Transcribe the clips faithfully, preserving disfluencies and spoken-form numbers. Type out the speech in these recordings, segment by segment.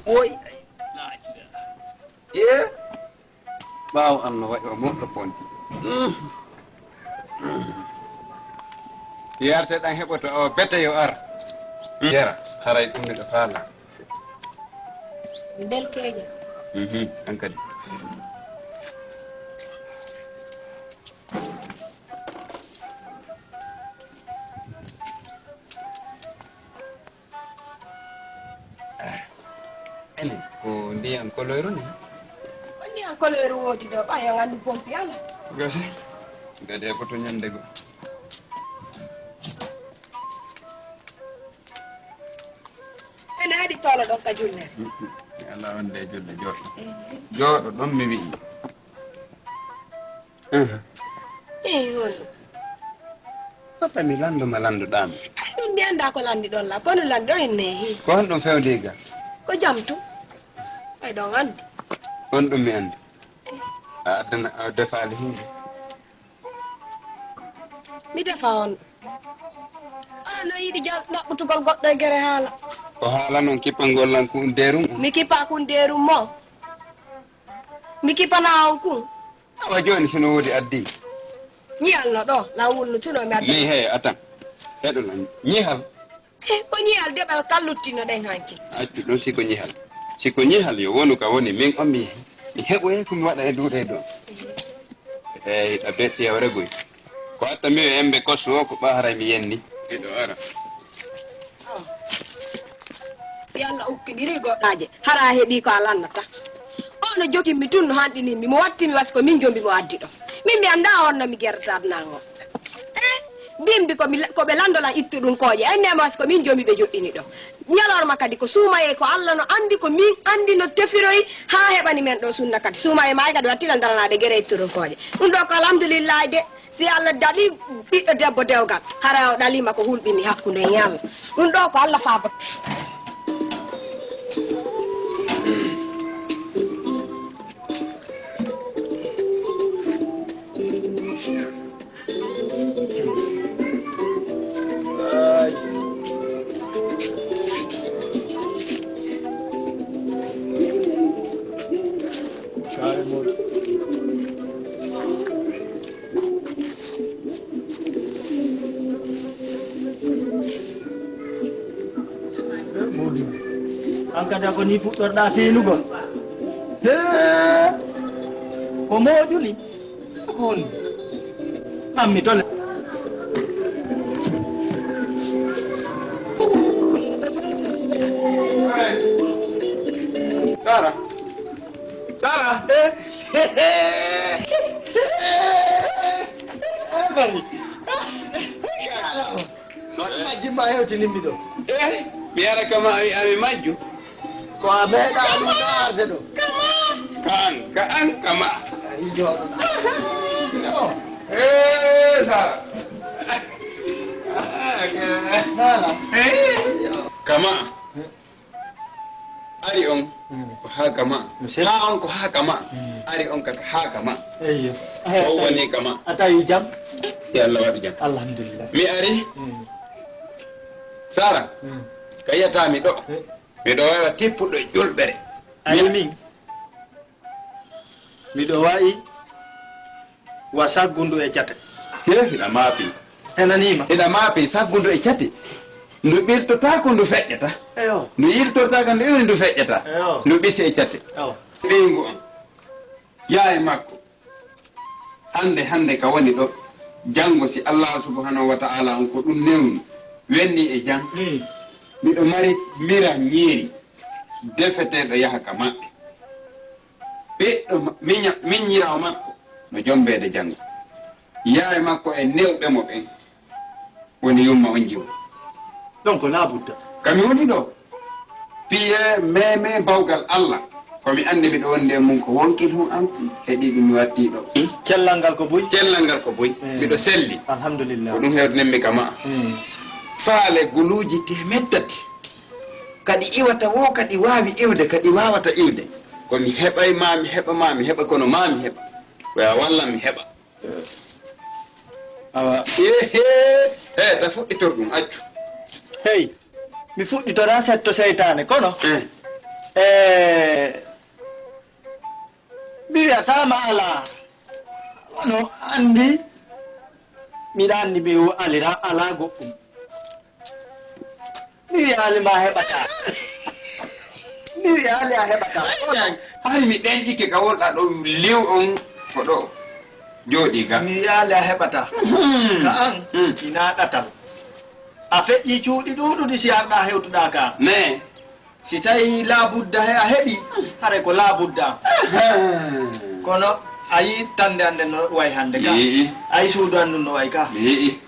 Ɓooyi. Ye. Ɓaawo am no waɗi o moɗɗo ponti. Yarte ɗan heɓoto o bete yo ar. Yara, haray ɗum miɗo faala. Belkeejo. Mhm, an kadi. Enen, ko ndiyan koloyru ni? Ko ndiyan koloyru woodi ɗo, ɓay on anndi pompi ala. Gasi. Gade ko to ñande go. Ene haɗi tolo ɗon ka julle. Mm, mm. Ala on de julle jooɗo. Jooɗo ɗon mi wi'i. Ehe. Eyi, honɗum? Fota mi lanndo ma lannduɗaa mi. Min mi anndaa ko lanndiɗon la, kono lanndiɗon en neehi. Ko honɗum fewndi ga? Ko jam tun. Ɓay ɗon anndi. Honɗum mi anndi? A addana, a defaali huunde. Mi defa on. Oɗon no yiɗi ja-, ɗaɓɓutugol goɗɗo e gere haala. Ko haala non kippangol lan kun deerum on? Mi kippa kun deerum mo. Mi kippanaa on kun. Awa jooni, si no woodi addi. Ñiial no ɗo, lan wulnu tuno mi addi. Mi he, atan. Heɗo lan. Ñiihal. Eh, ko ñiial de ɓe kalluttino ɗen hanki. Accu ɗon si ko ñiihal. Si ko ñiihal yo wonu ka woni min on mi, mi heɓoye ko mi waɗa e duuɗe ɗo. Eyi, a betti hewre goy. Ko atta mi e embe kosu o ko ɓa haray mi yenni. Miɗo ara. Oh. Si Allah ukkindiri goɗɗaaje, hara a heɓii ko a lannata. O no joginmi tun no hanɗinimmi, mo wattimi wasi ko min jombi mo addi ɗo. Min mi anndaa on no mi gerata adnan o. Eh, bimbi ko mi la-, ko ɓe lanndo lan ittu ɗum kooƴe. Ay nema wasi ko min jombi ɓe joɗɗini ɗo. Ñalorma kadi ko suumayee ko Allah no anndi ko min anndi no tefiroyi haa heɓani men ɗo sunna kadi. Suumayee maay kadi wattiran daranaade gere ittu ɗum kooƴe. Ɗum ɗo ko alhamdulillahi de. Si Allah dali ɓiɗɗo debbo dewgal, hara o ɗalima ko hulɓini hakkunde e Allah. Ɗum ɗo ko Allah faabata. Kaare mon. Eh, Moodou. An kadi ko ni fuɗɗorɗaa fiinugol. Hee! Ko moƴƴuli? Ko honɗum? An mi tole. Sara. Sara. Eh? Eh, bari. Sara. Ko ɗum majjimma hewtinimmi ɗo. Eh, mi ara kama a wi'a mi majju. Ko a meeɗa ɗum ɗo arde ɗo. Kama. Kan, ka an kama. Ayi, jooɗo. Yo. Eh, Sara. Sara. Eh. Kama. Ari on ko haa kama. Monsieur. Haa on ko haa kama. Ari on kaka haa kama. Eyyo. Ko woni kama. A tawi jam? Yo Allah waɗu jam. Alhamdulillah. Mi ari. Sara, ka yiyata mi ɗo. Eh. Miɗo wawa tippuɗo e ƴulɓere. Ayi min. Miɗo wa'i wa saggundu e cate. He, hiɗa maapi. Henaniima. Hiɗa maapi saggundu e cate. Ndu ɓiltotaako, ndu feƴƴata. Eyo. Ndu yiltortaako, ndu iwri, ndu feƴƴata. Eyo. Ndu ɓisi e cate. Eyo. Ɓeyngu am. Yaa e makko. Hannde, hannde ka woni ɗo. Janngo si Allah subhanahu wa ta'ala on ko ɗum newni. Wenni e jam. Hmm. Miɗo mari mira ñiiri. Defeteeɗo yaha ka maɓɓe. Ɓiɗɗo ma-, miña-, miññiraawo makko no jombeede janngo. Yaye makko e newɓe mo ɓen woni yumma on jiwo. Donc, laabudda. Ka mi woni ɗo, piye meme bawgal Allah, ko mi anndi miɗo wondi e mum ko wonkil hun an, heɗi ɗum mi watti ɗo. Cellal ngal ko buy? Cellal ngal ko buy. Eh. Miɗo selli. Alhamdulillah. Ko ɗum hewtinimmi ka ma'a. Hmm. Faale guluuji teemeɗɗe tati. Kadi iwata wo, kadi waawi iwde, kadi waawata iwde. Ko mi heɓay, ma mi heɓa, ma mi heɓa, kono ma mi heɓa. Ko ya wallan mi heɓa. Awa. Ehe. He, ta fuɗɗitor ɗum, accu. Hey, mi fuɗɗitora setto seytaane, kono. Eh. E mi wi'ataama alaa. Kono anndi, miɗa anndi mi alira alaa goɗɗum. Mi wi'aali ma heɓataa. Mi wi'aali a heɓataa. Kono hari mi ɗenƴike ka wonɗa ɗo liw on ko ɗo jooɗi ga. Mi wi'aali a heɓataa. Hmm. Ka an, hmm, ina ɗatal. A feƴƴi cuuɗi ɗuuɗuɗi si arɗa hewtuɗa ka. Mais si tawi laabudda he a heɓi, haray ko laabudda. Ahan. Kono a yi tande an nden no way hande ka. Mi yi'i. A yi suudu an ndun no way ka. Mi yi'i.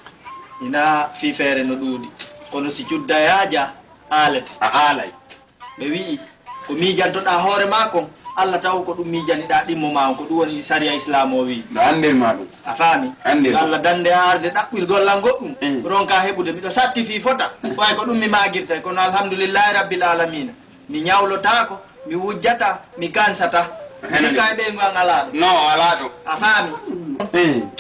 Ina fii feere no ɗuuɗi. Kono si cudda yaaja, aalete. A aalay. Ɓe wi'i, ko miijantoɗaa hoore maa kon, Alla taw ko ɗum miijaniɗaa ɗimmo maa on, ko ɗum woni sariya Islaam o wi'i. No anndir maa ɗum. A faami? Anndir. Yo Alla dande arde ɗaɓɓirgol lan goɗɗum, mm, ronka heɓude. Miɗo satti fii fota, mm, way ko ɗum mi maagirtay, kono alhamdulillahi rabbil aalamiina. Mi ñawlotaako, mi wujjataa, mi kansataa. Mi henani. Sikka e ɓeyngu an alaa ɗo. No, alaa ɗo. A faami? Mm.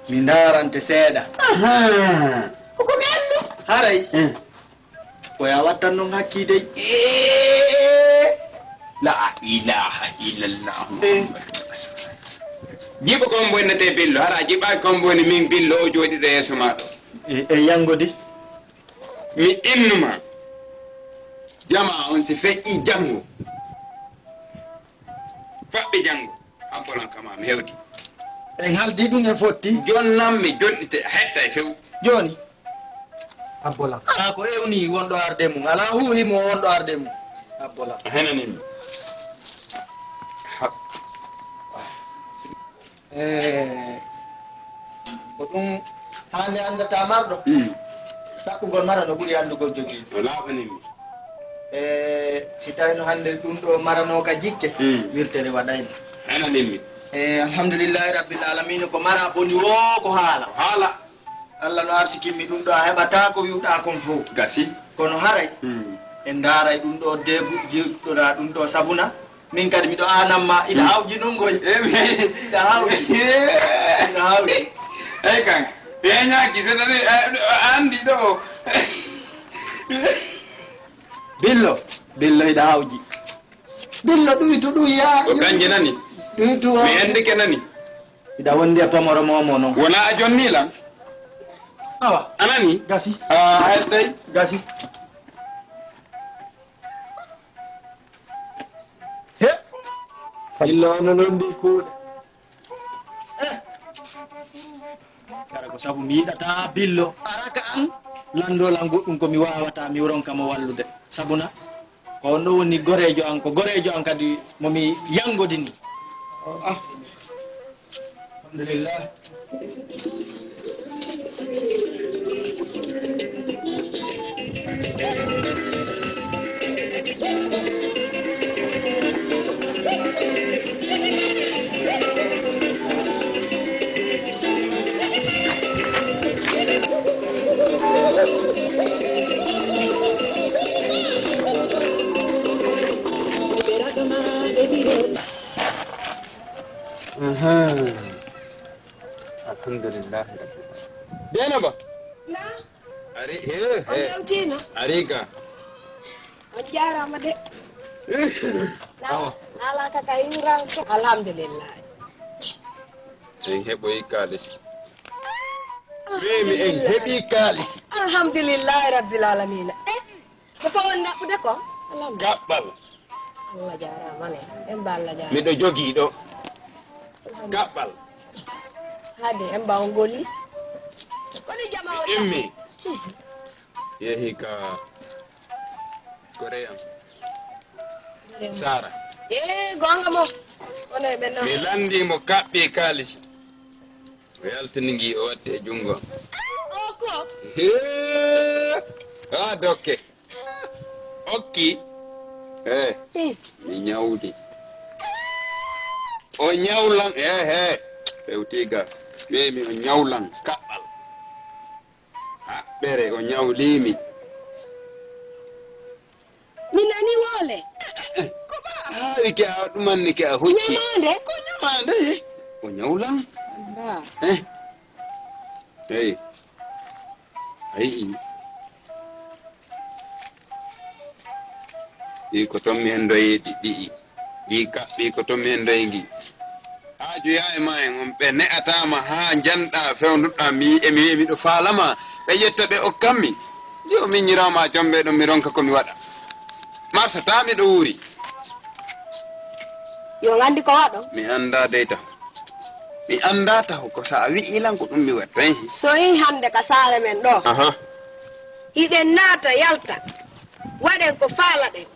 Mi ndaarante seeɗa. Ahaa. Ko ko mi anndu. Haray. Mm. Ko ya wattan non hakkii dey. Eh, la ilaha illallah. Eh. Jiɓo kon bonnete billo, hara jiɓaaki kon boni min billo o jooɗiɗo yeeso maa ɗo. E, e yangodi. Mi innuma. Jamaa on si feƴƴi janngo. Faɓɓi janngo. Ambulan kama mi hewti. En haldi ɗum e fotti. Jonnan mi jonnite a hetta e few. Jooni. Abbola. Haa ko ewni wonɗo arde mum. Alaa huuhi mo wonɗo arde mum. Abbola. A henani mi. Ha. Eh, ko ɗum hande anndata marɗo. Mm. Ɗaɓɓugol mara no ɓuri anndugol jogiiɗo. O laaɓani mi. Eh, si tawino hande ɗum ɗo marano ka jikke, mm, wirtere waɗayno. Henani mi. Eh, alhamdulillahi rabbil alamina, ko mara boni wo ko haala. Haala. Alla no arsikinmi ɗum ɗo, a heɓataa ko wi'uɗaa kon fow. Gasi. Kono haray, hmm, en ndaaray ɗum ɗo deegu, jiɗɗoɗaa ɗum ɗo sabuna. Min kadi miɗo aanan ma, iɗa, hmm, hawji nun ngoy. Eh, mi, iɗa hawji. Eh. Iɗa hawji. Ey kan, peñaaki, c'est-à-dire, eh, a anndi ɗo. Billo, Billo iɗa hawji. Billo ɗuytu ɗum yaa. Ko kanje nani? Ɗuytu o. Mi anndike nani? Iɗa wondi e pomoro momo non. Wona a jonni lan? Awa. A nani? Gasi. A hettay? Gasi. He. Billo ono non ndi kuuɗe. Eh. Kara ko sabu mi yiɗataa Billo. Araka an, lanndoo lan goɗɗum ko mi waawataa, mi ronka mo wallude. Sabuna? Ko on ɗo woni goreejo an, ko goreejo an kadi mo mi yangodini. Ah, alhamdulillah. Ahaa. Alhamdulillahi rabbil alamin. Dieynaba. Na? Ari, he, he. On yewtiino? Ari ga. On jaaraama de. Awa. Naalaka ka hiiranke. Alhamdulillahi. En heɓoyi kaalisi. Wiimi en heɓi kaalisi. Alhamdulillahi rabbil alamina. Eh, ko fawon naɓude ko? Alhamdulillah. Kaɓɓal. Allah jaaraama ne. En ba Allah jaaraama. Miɗo jogii ɗo. Alhamdulillah. Kaɓɓal. Hade en ba on golli. Koni jama o immi. Yehi ka Koreyan. Sara. Eh, gonga mo. Kono e ɓen non. Mi landi mo kaɓɓi kaalisi. O yaltini ngi, o watti e junngo. O ko? Hee! Haa dokke. Okki. Eh, mi ñawdi. O ñawlan. Eh, eh. Fewtiga. Wi'imi o ñawlan kaɓɓal. Haɓɓere o ñawlimi. Mi nani wole. Ko ɓa a haawi ke a ɗumannike a hocci. Ñamaande? Ko ñamaande, he. O ñawlan. Amba. Eh. Hey. A yi'i. Ɗi ko toon mi henndoyi ɗi ɗi'i. Ɗi kaɓɓi ko toon mi henndoyi ngi. Haa joyaa e maa en on, ɓe ne'ataa ma haa njanɗaa fewnduɗaa mi, e mi wi'e miɗo faala ma, ɓe ƴetta ɓe okkan mi. Yo miñiraawo maa jombe ɗon mi ronka ko mi waɗa. Marsataa miɗo wuuri. Yo nganndi ko waɗo. Mi anndaa dey taho. Mi anndaa taho ko so a wi'ii lan ko ɗum mi watta. Eh. So yii hannde ka saare men ɗo. Aha. Hiɗen naata yalta. Waɗen ko faalaɗen.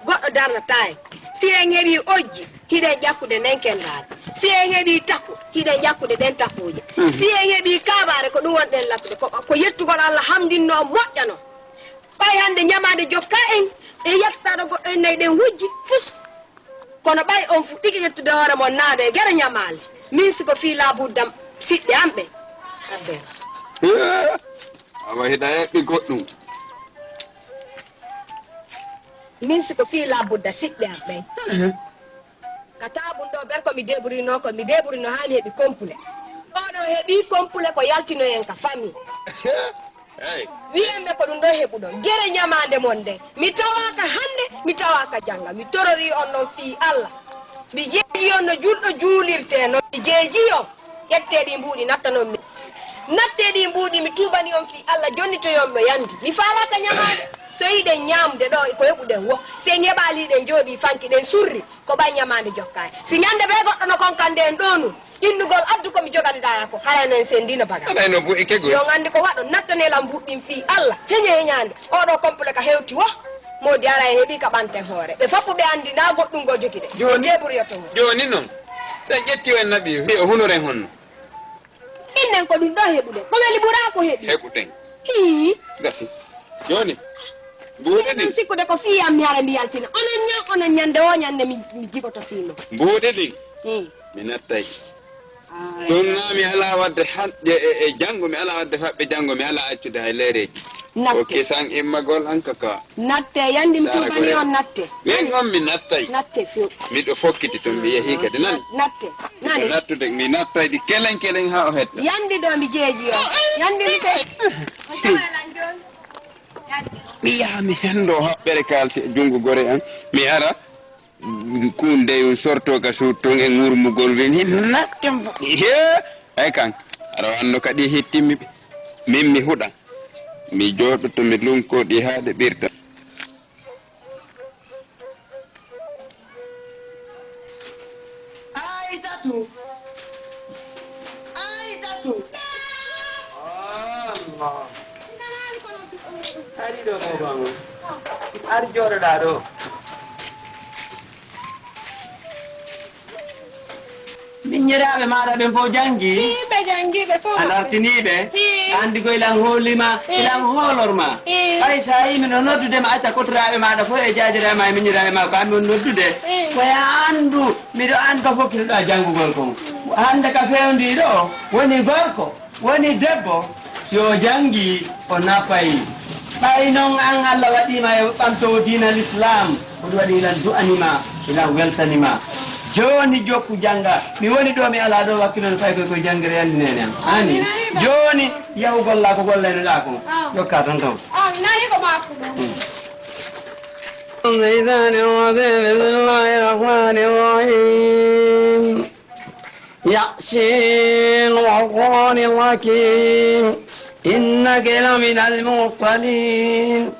Goɗɗo darnataa en. Si en heɓii ojji, hiɗen ƴakkude nden kendaari. Si en heɓii taku, hiɗen ƴakkude ɗen takuuje. Mhm. Si en heɓii kaabaare, ko ɗum wonɗen lattude. Ko, ko yettugol Alla hamdinnoo moƴƴanoo. Ɓay hannde ñamaande jokkaa en, e yaltitaade goɗɗo en nayi ɗen hujji, fus. Kono ɓay on fuɗɗike ƴettude hoore mon naade e gere ñamaale, min si ko fii laabudda siɓɓe am ɓen. Abbe. Eh, awa hiɗa eɓɓi goɗɗum. Min si ko fii laabudda siɓɓe am ɓen. Eh. Ka taabun ɗo ber ko mi deburinoo ko, mi deburinoo haa mi heɓi kompule. Oɗo heɓi kompule ko yaltinoyen ka famille. Hey. Wi'en ɓe ko ɗum ɗo heɓuɗon. Gere ñamaande mon nde. Mi tawaaka hannde, mi tawaaka jannga. Mi torori on noon fii Alla. Mi jeeji on no julɗo juulirtee noon. Mi jeeji on. Ƴettee ɗi mbuuɗi nattanon mi. Nattee ɗi mbuuɗi mi tuubani on fii Alla jonnitoyon mo yandi. Mi faalaaka ñamaande. So yiɗen ñaamde ɗo ko heɓuɗen wo. Si en heɓaali hiɗen jooɗii fanki ɗen surri. Ko ɓay ñamaande jokkaani. Si ñande bee goɗɗo no konkande en ɗoo nun, innugol addu ko mi joganiɗaa yaa ko, haray no en senndino baga. Haray no bu'i kegol. Yo nganndi ko waɗo nattanee lan mbuuɗi ɗin fii Alla, heñe heñaande. Oo ɗoo kompule ka hewti wo, moodi ara en heɓii ka ɓanten hoore. Ɓe foppu ɓe anndi ndaa goɗɗum goo jogiɗen. Jooni, deburiyoto wo. Jooni non, si en ƴetti o en naɓi, o hunoren honno? Innen ko ɗum ɗoo heɓuɗen. Ko weli ɓuraa ko heɓi. Heɓuɗen. Hii. Gasi. Jooni. Mbuuɗe ɗin. Sikkude ko fii am mi hara mi yaltina. Onon ñan, onon ñande o ñande mi, mi jiboto fii mon. Mbuuɗe ɗin. Hii. Mi nattay. Aay. Ɗum naa mi alaa waɗde han-, e, e, e janngo, mi alaa waɗde faɓɓe janngo, mi alaa accude hay leereeji. Natte. Ko kisan immagol han ka ka. Natte, yandi mi Sara tuubani Gore. On natte. Min on mi nattay. Natte few. Miɗo fokkiti tun mi yehii kadi nani. Natte. Miɗo Nani? Nattude, mi nattay ɗi kelen kelen haa o hetta. Yandi ɗo mi jeeji o. Yandi mi se. Mi yaha mi henndo haɓɓere kaalsi e junngo gore an. Mi ara, kun dey un sorto ka suut tun e ŋurmugol win. Natte mbuɗi. Hee! Ay kan, aɗa wanno kadi hittimmi ɓe. Min mi huɗan. Mi jooɗoto mi lunko ɗi haa ɗe ɓirta. Aysatu! Aysatu! Allah! Ari ɗo, booba mon. Ar jooɗoɗaa ɗo. Miñiraaɓe maaɗa ɓen fof janngi? Hii, ɓe janngi, ɓe fof. A dartinii ɓe? Hii. A anndi ko ilan hoolii ma, hii, ilan hoolor ma. Hii. Hay so a yii miɗo noddude ma, acca kotoraaɓe maaɗa fof e jaajiraaɓe ma e miñiraaɓe ma, ko an mi woni noddude. Hii. Ko yo a anndu, miɗo anndi ko fokkitoɗaa janngugol kon. Hannde ka fewndii ɗo, woni gorko. Woni debbo, si o janngi, o nafay. Ɓay non an Allah waɗii ma e ɓamtoowo diina Lislaam, ko ɗum waɗi ilan du'ani ma, ilan weltani ma. Jooni jokku jannga. Mi woni ɗo, mi alaa ɗo wakkilo no fay koy koye janngere yandi neene am. Ani? Jooni yahu golla ko gollaynoɗaa kon. Jokka ton ton. الشيطان الرجيم. بسم الله الرحمن الرحيم. يس والقرآن الحكيم إنك لمن المرسلين.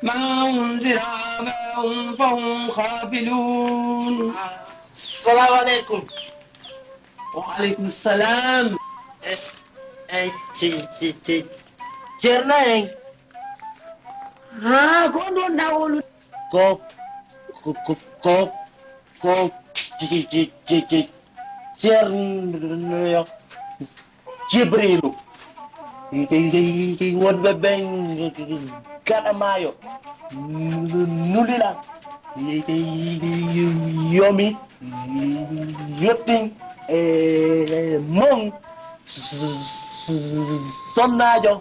ما أنذر آباؤهم فهم غافلون. السلام عليكم. Wa aleykum salam. Eh, eh, ce-, ce-, ce-, Ceerno en. Haa, ko on wonɗaa wolude? Ko, ko, ko, ko, ko, ce-, ce-, ce-, ce-, Ceerno Jibriilu. Wonɓe ɓen gaɗa maayo nulira yomi yettin e mon sonnaajo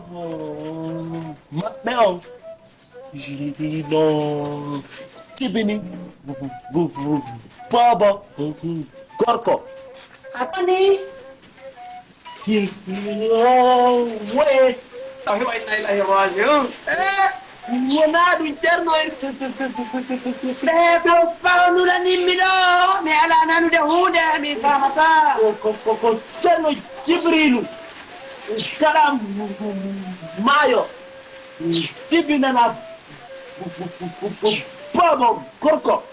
maɓɓe on no jibini boobo gorko. A koni? Woye, aw heɓa inna ilahi rajiun. Eh, wona ɗum Ceerno en. Ɓe ko fawnula nimmi ɗo, mi ala nanude huunde, mi famata. Ko, ko, ko, ko Ceerno Jibrilu, kala maayo, jibinana boobo gorko.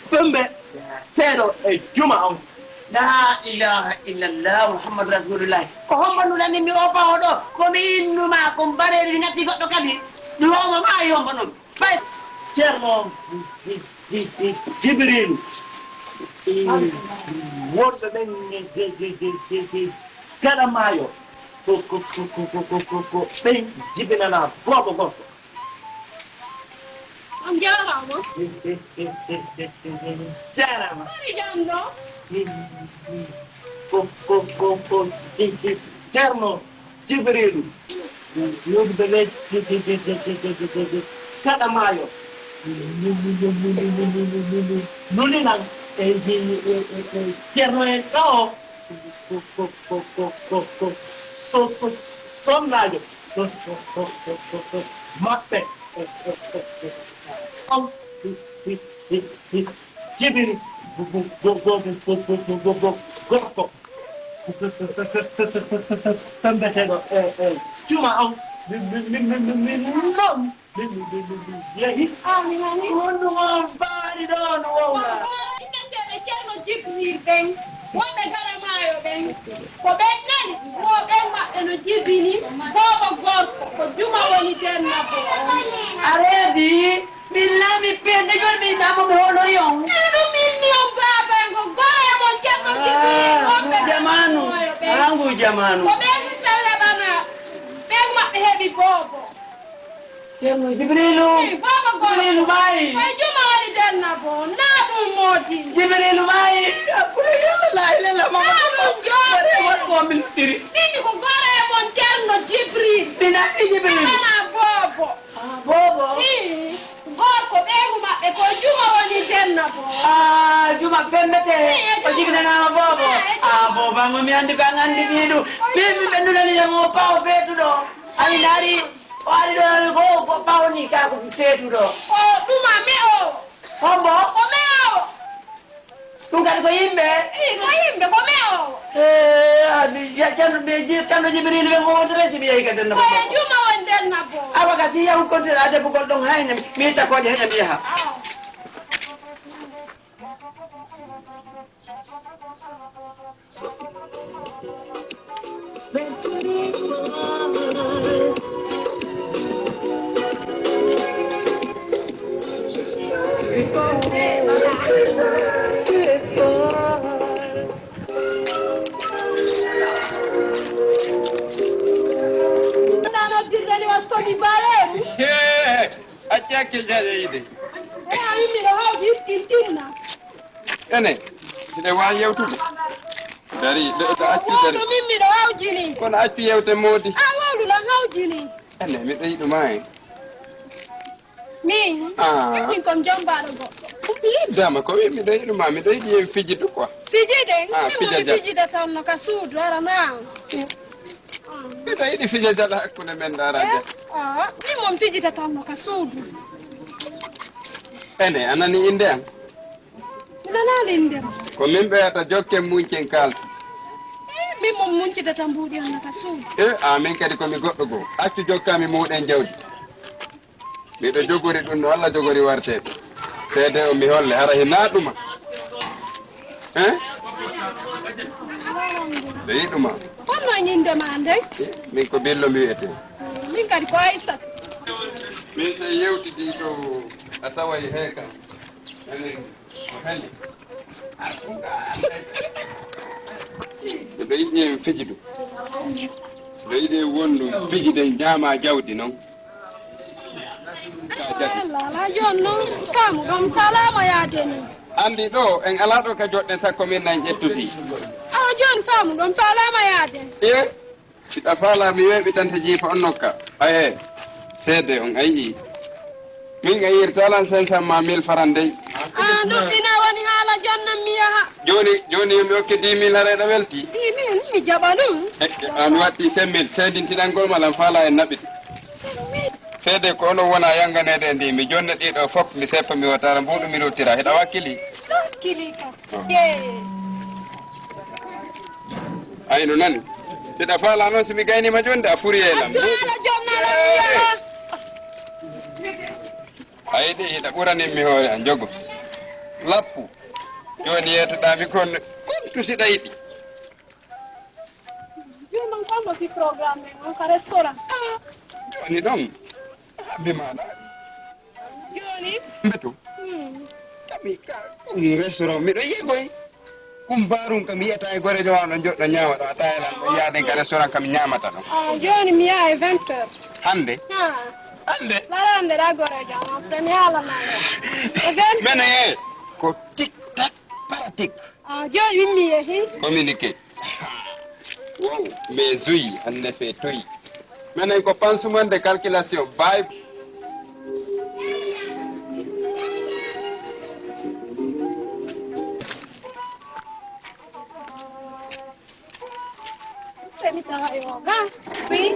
Fembe teeɗo e juma on. La ilaha illallah Muhammadu Rasulullah. Ko hombo nulani mi o pawo ɗo? Ko mi innuma ko mbareeri ngati goɗɗo kadi. Mi homo ma e hombo non. Bay Ceerno Jibrilu. Wonɓe ɓen gaɗa maayo. Ko, ko, ko ɓen jibinana boobo gorko. On jaaraama. Jaaraama. Mari jam ɗo. Ko, ko, ko, ko, Ceerno Jibrilu. Yurɓe ɓe kaɗa maayo. Nulinan e, e, e, e, e Ceerno en ɗo. Ko, ko, ko, ko, ko, ko, so, so, sonnaajo. So, so, so, so, so, so, maɓɓe. On, hi, hi, hi, hi, jibini, bo, bo, bo, gorko. Pembeteɗo, e, e, juma on. Mi, mi, mi, mi, mi, mi, non. Mi, mi, mi, mi, mi, yehi. Ah, mi nani. Honɗum on mbaɗi ɗo no wowla? Ko hoore innanteeɓe Ceerno Jibril ɓen, wonɓe gaɗa maayo ɓen. Ko ɓen nani, ko ɓen maɓɓe no jibini boobo gorko, ko juma woni denna bo. A reedi, min laami pende joni min tamo mi hoolori on. Ene ɗum inni on baaba en, ko goore mon Ceerno Jibril, ah, wonɓe gaɗa maayo ɓen. Ah, ngu jamaanu. Ko ɓen ɓe heɓana, ɓen maɓɓe heɓi boobo. Ceerno Jibrilu. Hey, boobo gorko. Jibrilu maayi. Hey, juma woni denna bo. Na ɗum moodi. Jibrilu maayi. Hakkunde yalla la ilaha illallah Muhammadu. Na ɗum jooni. Bare won ko min luttiri. Ɗin ko goore mon Ceerno Jibril. Ɗina ɗi Jibrilu. Ana boobo. Ah, boobo. Ii, gorko ɓeyngu maɓɓe ko juma woni denna bo. Ah, juma fembete. Ii, e o juma. Jibinanaama boobo. Ii, e juma. Ah, boobo, an mi andi ko an andi ɗiɗo. Min, min ɓe nulani jam o pawo feetuɗo. Ay, naari. O ari ɗo, ko, ko ɓawni ka ko feetuɗo. O ɗuma me o. Hombo? Ko me o. Ɗum kadi ko yimɓe? Ii, ko yimɓe, ko me o. Eh, a mi, ya, Ceerno, mi ji-, Ceerno Jibril ɓe ko wonde resi mi yehi ka denna. Ko e juma won denna bo. Awa ka si yahu kontere a debugol ɗon hayne, mi itta kooƴe heɗe mi yaha. Awa. Noddirde ni was ko mi bareeru. Hee, acca hakkil jaade yiide. E a yimmi ɗo hawti tintinna. Ene, hiɗen waawi yewtude? Dari, ɗo, ɗo accu dari. Wowlu min miɗo hawjini. Kono accu yewte moodi. A wowlu lan hawjini. Ene, miɗo yiɗuma en. Min? Ah. Min ko mi jombaaɗo goɗɗo. Ko mi yeddama, ko wi miɗo yiɗuma, miɗo yiɗi en fijidu quoi. Fijiden? Ah, min fija woni jam. Fijida tan no ka suudu, ara na. Miɗo yiɗi fija jala hakkunde men dara. Eh, ah, min mon fijida tan no ka suudu. Ene, a nani innde am? Mi nanaali innde ma. Ko min ɓeyata jokken muñcen kaalsi. Eh, min mon muñcidata mbuuɗi on nata suudu. Eh, a min kadi ko mi goɗɗo goo. Accu jokkaami muuɗen jawdi. Miɗo jogori ɗum no Allah jogori warteeɓe. Seede o mi holle, hara hinaa ɗuma. Hein? Ɓe yiɗuma. Honno innde ma nden? Eh, min ko Billo mi wiyetee. Min kadi ko Aysata. Min so yewtidii to a taway heeka. Miɗo yiɗi en fijidu. Miɗo yiɗi en wondu fijiden ñaama jawdi non. Ka jaɓi. Alla, ala jooni non faamu ɗon faalaama yaade ni. Anndi ɗo en alaa ɗo ka joɗɗen sakko min nan ƴettusi. Awa jooni faamu ɗon faalaama yaade. Eh? Si ɗa faalaa mi weeɓitante jiifa on nokka. Aye, seede on a yi'i. Min a yirta lan cinq cent ma mille faran dey. Ah, ɗum ina woni haala jonnan mi yaha. Jooni, jooni yo mi okke dix mille, haray ɗa welti? Dix mille, mi jaɓa ɗum. Eh, eh, a mi watti cinq mille, seedintinangol ma lan faala en naɓiti. Cinq mille? Seede ko onon wona yanganeede e ndi, mi jonna ɗiɗo fof, mi seppa, mi wattara mbuuɗu, mi ruttira. Hiɗa wakkili? Wakkili kam. Oh. Eh. Ay, no nani? Hiɗa faala noon si mi gaynima jonde, a furi e lan. Addu ala jonnala mi yaha. A yiɗi hiɗa ɓuranin mi hoore an, jogo. Lappu. Jooni yeetoɗaa mi kon, kon tusiɗa yiɗi. Jooni noon, kon ɗo fi programme men on ka restaurant. Ah, jooni ɗon. Habbi maɗa. Jooni? Mbeto. Hmm. Kami ka, kon restaurant, miɗo yigoy. Kum barum kam yiyata e gore jowa ɗon joɗɗo ñaama ɗo, a tawi lan ɗo yiyaden ka restaurant kam ñaamata ɗon. Ah, jooni mi yaha e vingt heures. Hannde? Ah. Hannde? Larande ɗa gore jowa, après mi haala ma ɗo. E vingt heures. Mene ye, ko tik tak pratique. Ah, jooni min mi yehi. Communiqué. Wow, mais oui, en effet, oui. Menen ko pansement de calculation, bay. Seni tawa yoga. Wi.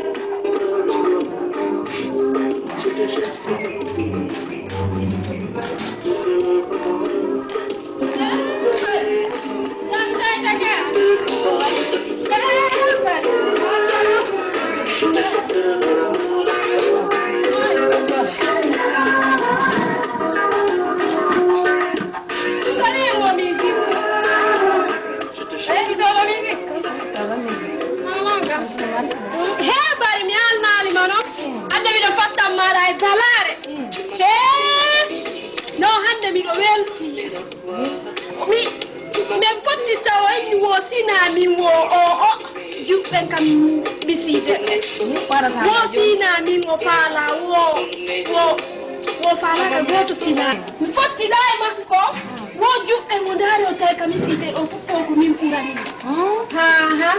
He bari mi alnaali ma non. Hannde miɗo fattan maɗa e balaare. He no hannde miɗo welti. Mi min fotti tawa ni wo sina min wo o o juɓɓen kam ɓisiide. Wo sina min wo faala wo wo wo faala ka gooto sina. Mi fotti ɗa e makko. Wo juɓɓe mo ndaari o tawi ka misiide ɗo fof ko min ɓurani. Ha ha.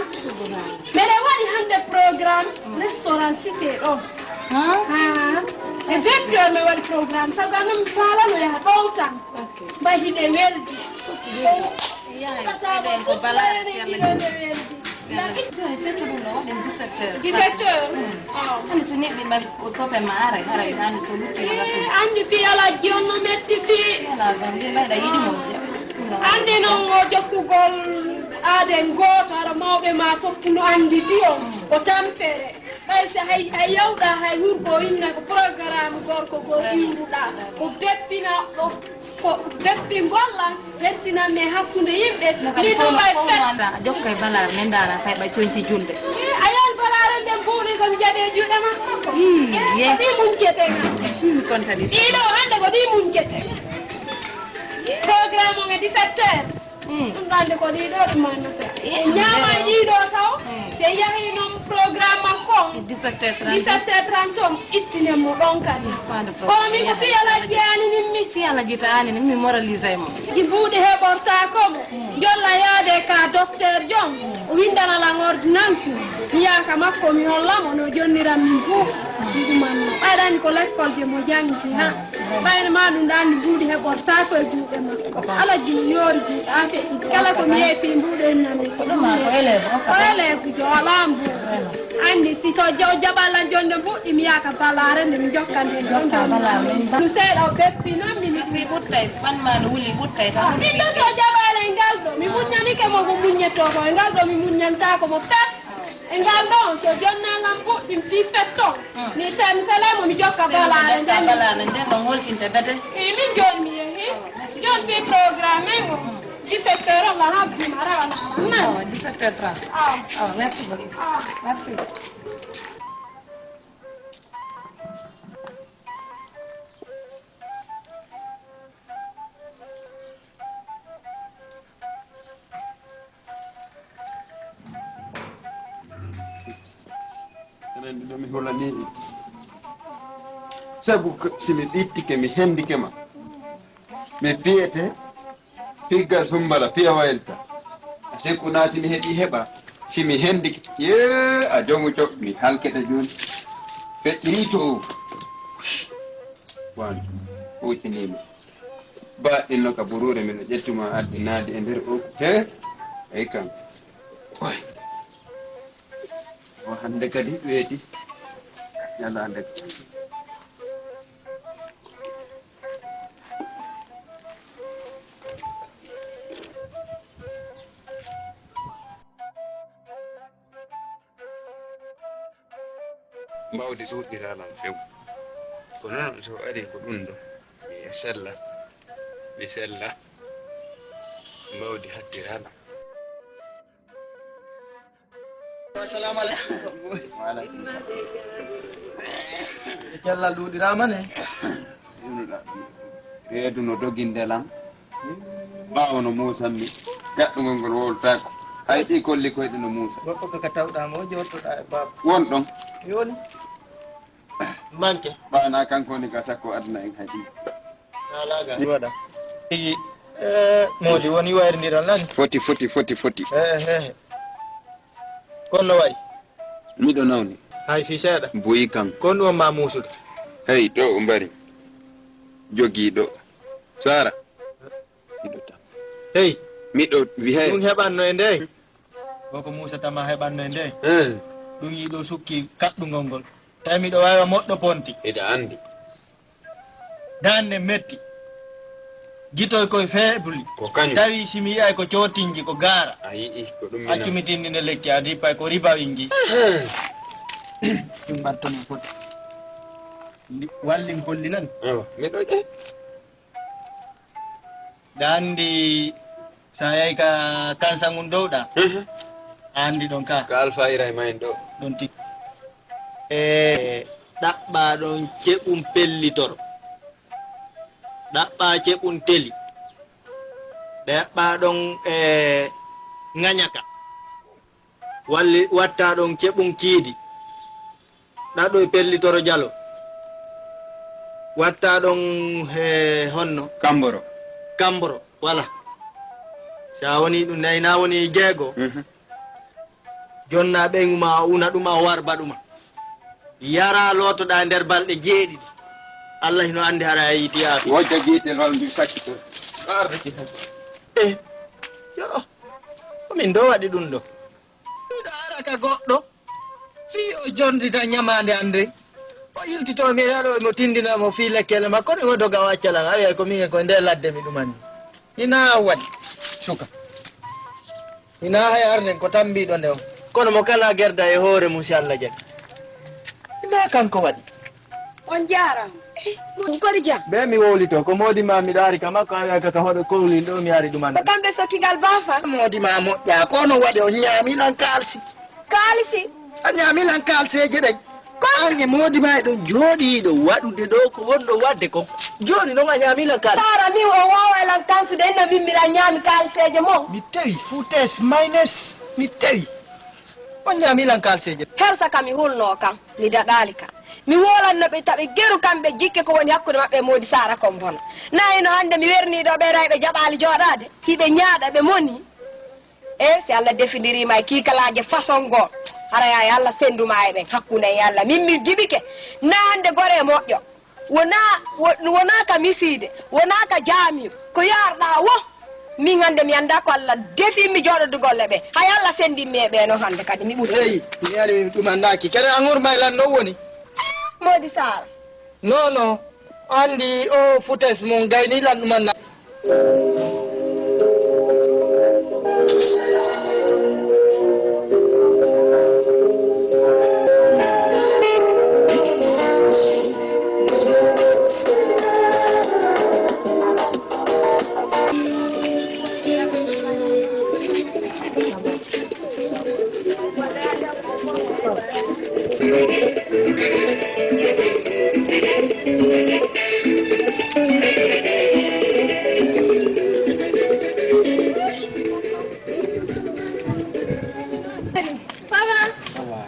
Mbeɗa waɗi hannde programme restaurant cité ɗo. Ha. E vingt heures mi waɗi programme sabu an mi faalano yaha ɗowtan. Mbay hiɗe weldi. Suɓata ko bala yalla. Jooni firti ɗum ɗo waɗen dix-sept heures. Dix-sept heures. Hannde so neɗɗo mbaɗi ko tope ma aray haray hannde so lutti no gasum. Anndi fii alajji on no metti fii. Ala zone mbi mbayɗa yiɗi mo. Anndi noon o jokkugol aaden gooto hara mawɓe ma fof no annditi on ko tampere. Ɓay si hay a yewɗa hay wurgo inna ko programme gorko goo iwruɗa ko beppina ɗo. Ko beppingol lan, hersinanmi e hakkunde yimɓe. No kadi min fof no, ɗum fof no fet. Anda, a jokka e balaare, min ndaara, say ɓay coñci julde. Eh, a yaal balaare nden buuɗi ko mi jaɓe juuɗe makko ko. Ii, eh, ye. Ko ɗi muñcete nga. Timi kon kadi. Ɗiɗo hannde ko ɗi muñcete. Programme on e dix-sept heures. Mm. Ɗum ɗo hannde ko ɗiɗo ɗum annata. Eh, e ñaama ɗiɗo taw. Mm. Se yahi noon programme makko on. E dix-sept heures trente. Dix-sept heures trente on. Ittinen mo ɗon kadi. Pas de problème. Kono min ko fii Alhaji aaninin mi. Fii Alhaji ta aaninin mi, mi moralise e mo. Ji mbuuɗi heɓortaako mo. Jolla yaade ka docteur Jon. O windana lan ordonnance. Mi yaha ka makko mi holla mo no jonniran min fuu. Mi ɗumanno. Ɓayɗani ko lekkol je mo janngi ha. Ɓayno ma ɗum ɗo anndi mbuuɗi heɓortaako e juuɗe makko. Alhaji no yoori juuɗe an feƴƴi. Kala ko mi yehi fii mbuuɗi en nani. Ko ɗum ma ko élève o. Ko élève jo alaa mbuuɗi. Anndi si so jaw jaɓal lan jonde mbuuɗi mi yaaka balaare nde mi jokka nde. Jokka balaare nde. Ɗum seeɗa o beppinammi mi. Si ɓuttay, si ɓanndu ma no wuli ɓuttay tan. Ah, min ɗo so jaɓaale e ngal ɗo, mi muññanike mo ko muññetoo ko, e ngal ɗo mi muññantaako mo fes. E ngal ɗo on, so jonnaa lan mbuuɗi mi fii fetto. Mi tan salamo mi jokka balaare nden. Balaare nden ɗon holtinte bete. E min jooni mi yehi. Jooni fii programme en o. Dix-sept heures, on va rentrer, on va rentrer. Awa, dix-sept heures trente. Awa. Awa, merci beaucoup. Awa. Merci. Enen ɗo mi hulanii ɗi. Sabu ko si mi ɓittike, mi hendike ma. Mi fiyete, figga sumbala, fiya wayilta. A sikku naa si mi heɓi heɓa, si mi hendike. Yee, a jogu coɓ, mi halkete jooni. Feƴƴinii to o. Wan, huuciniima. Baɗɗinno ka buruure, miɗo ƴettuma addi naadi e nder o. He? Ey kam. Oy. O hannde kadi weeti. Ñalaande. Mbawdi suuɗiraa lan few. Ko noon so ari ko ɗum ɗo. Mi sella. Mi sella. Mbawdi hattiraa lan. Assalamu alaikum. Wa alaikum salam. E cellal ɗuuɗiraama ne? Reedu no doginde lan. Ɓaawo no muusanmi, gaɗɗungol ngol wowlataako. Hay ɗi kolli koyɗe no muusa. Goɗɗo ko ka tawɗaa mo, jooɗtoɗaa e baaba. Won ɗon. Yoni. Manke. Ɓaana kanko woni ka sakko aduna en hay ɗi. Alaaga. Ɗi waɗa. Tigi, eh, moodi woni wayrindiral nani? Foti, foti, foti, foti. Eh, eh. Kono no waɗi? Miɗo nawni. Hay fii seeɗa. Buyi kan. Kono ɗum on ma muusude? Hey, ɗo o mbari. Jogii ɗo. Sara. Miɗo tan. Hey. Miɗo wi hey. Ɗum heɓanno e ndey. Koko Muusa tama heɓanno e ndey. Eh. Ɗum yii ɗo sukki kaɗɗungol ngol. Tawi miɗo waawa moɗɗo ponti. Eɗa anndi. Daande metti. Gitoy koye feebuli. Ko kañum. Tawi si mi yi'ay ko cootinji, ko gaara. A yi'i, ko ɗum mi accu nan- mi tindinde lekki, a dippay ko riba wingi. Ɗum ɓattono foti. Ndi-, wallin kolli nan. Ewa, miɗo ƴe- Ɗa anndi, so a yahi ka kansa ngun dowɗa, mhm, a anndi ɗon ka. Ka Alfa Ibrahima en ɗo. Ɗon tigi. E ɗaɓɓa ɗon ceɓum pellitoro. Ɗaɓɓa ceɓum teli. Ɗaɓɓa ɗon, e, ŋañaka. Walli watta ɗon ceɓum kiidi. Ɗaɗo e pellitoro jalo. Watta ɗon he honno? Kamboro. Kamboro, wala. Sa woni ɗum nayi na woni jeego. Mhm. Jonna ɓeyŋu ma o una ɗuma o warba ɗuma. Yara lootoɗa nder balɗe jeeɗiɗi. Allah hino andi hara a yiiti yaafi. Wojja giite lolndi sakki to. Arde ki tan. Eh, yo. Ko min do waɗi ɗum ɗo. Miɗo ara ka goɗɗo. Fii o jondita ñamaande an nden. O yiltito mi aɗo mo tindina mo fii lekkele makko ɗe o doga o acca lan. A wi'ay ko min e ko nder ladde mi ɗumani. Ina waɗi. Suka. Ina hay arnen ko tambiɗo nde on. Kono mo kala gerda e hoore mum si Allah jaɓi. Ina kanko waɗi. On jaaraama. Eh, ɗum kori jam. Be mi wowlito, ko moodi ma mi ɗaari ka makko, a wi'a ka, ka hoɗo kowlin ɗo mi ari ɗum an. Ko kamɓe sokki ngal baafa? Moodi ma moƴƴa, ko no waɗi on ñaami lan kaalsi? Kaalsi? A ñaami lan kaalseeje ɗen. Ko an e moodi ma e ɗon jooɗi ɗo waɗude ɗo ko wonɗo waɗde kon. Jooni non a ñaami lan kaalsi. Sara min o woowa lan kansude inno min miɗa ñaami kaalseeje mon. Mi tawi foutes maynes, mi tawi. On ñaami lan kaalseeje. Hersa ka mi hulnoo kan, mi daɗaali ka. Mi woolanno ɓe taɓe geru kamɓe jikke ko woni hakkunde maɓɓe e Moodi Saara kon bona. Na ino hannde mi wernii ɗo ɓe rayɓe jaɓaali jooɗaade. Hiɓe ñaaɗa ɓe moni. E si Allah defindiriima e kiikalaaje façon goo, hara yaa e Allah sennduma e ɓen hakkunde e Allah. Min mi jibike. Na hannde goree moƴƴo. Wonaa, wo-, wonaa ka misiide, wonaa ka jaami, ko yaarɗaa wo. Min hannde mi anndaa ko Allah defii mi jooɗodugol e ɓe. Hay Allah senndin mi e ɓe noon hannde kadi mi ɓutti. Eyi, mi ari ɗum anndaaki. Kere an hormay lan no woni? Moodi Saara. Non, non. Anndi o foutes mum gayni lan ɗum anndaa. Ça va? Ça va.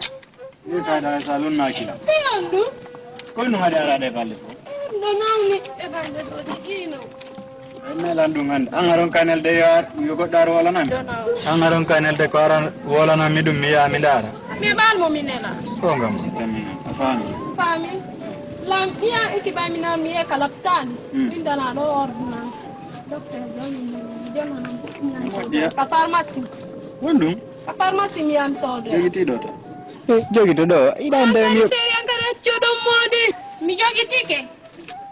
Ɓe kayɗa e salon naaki ɗam. Ɓe on ɗum? Koy no haɗi araade e balɗe fof? Ɗo nawmi e balɗe ɗo de ƴiino. Ay melan ɗum hannde. An aron kanel de yo ar-, yo goɗɗo ar wolanami. Ɗo nawmi. An aron kanel de ko aran wolanami ɗum mi yaha mi ndaara. Mi ɓaal mo mi nela. Ko ngam? A faami? Faami. Lam iya iki ba mi nan mi e kalaptani. Hmm. Min dana ɗo ordonnance. Docteur, joni mi jonnoo nan ko ɗum nan soodoya. Moƴƴa. Ka pharmacie. Won ɗum? Ka pharmacie mi yan soodoya. Jogitiiɗo to? Eh, jogito ɗo. Iɗa annda mi. Kadi seri an kadi accu ɗum moodi. Mi jogitike.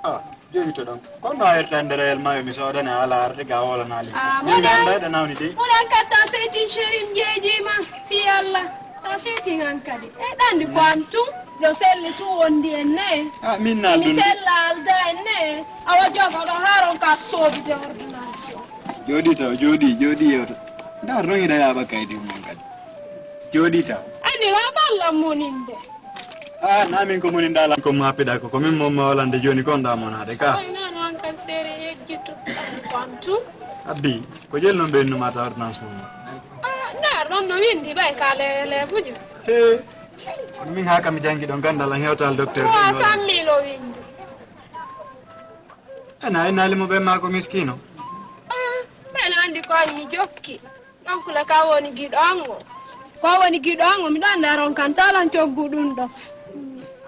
Ah, jogito ɗon. Kono a yerta nder el mayo mi soodane ala arde ga wala nali. Ah, min mi moɗa. Annda ɗa nawni de. Moɗa katta seti seri jeeji ma. Fi Allah. Ta seti an kadi. E ɗandi ko an tun. Ɗo selli tun wondi en ne. Ah, min na mi dunde. Sella alda en ne. Awa jogo ɗo haron ka soobide ordonnance o. Jooɗi taw, jooɗi, jooɗi yewta. Ndar non hiɗa yaaɓa kaydi mum kadi. Jooɗi taw. Andi wa falla muninde. Ah, na min ko muninda lan ko ma piɗa ko, ko min mo ma walande joni kon da monade ka. Ay, non, non, kan sere yejjito. Kon tu. Abbi, ko jel non ɓe innuma ta ordonnance mum. Ah, ndar ɗon no windi ɓay ka le, le buju. He. Kono min haa kam mi janngi ɗon ganndal an hewtal docteur. Trois cent mille o winndi. Ena, ena limo ɓe maa ko miskiino. Ah, mbeɗa anndi ko an mi jokki. Donc le ka woni giɗo an o. Ko woni giɗo an o, miɗo annda ron kan talan coggu ɗum ɗo.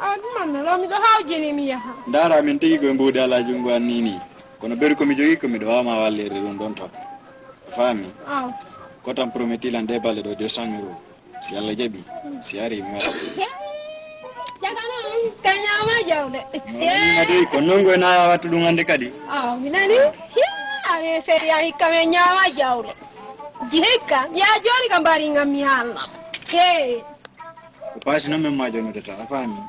Ah, ɗum anna ɗo miɗo hawjini mi yaha. Ndaara min tigi koye mbuuɗi alaa junngo an ni ni. Kono ɓeru ko mi jogii ko miɗo waawma wallirde ɗum ɗon to. A faami? Ah. Ko tan promettilan de balle ɗo deux cent euros. Si Allah jaɓi, si ari mi waɗa. Jagano, ka ñaama jawle. Ñaama de, ko nongo e naya wattu ɗum hannde kadi. Ah, mi nani. Hiya, ame seri a hikka men ñaama jawle. Ji hikka, ya joni ka mbari ngam mi haalna. He. Ko paasi noon men ma jonnude ta, a faami.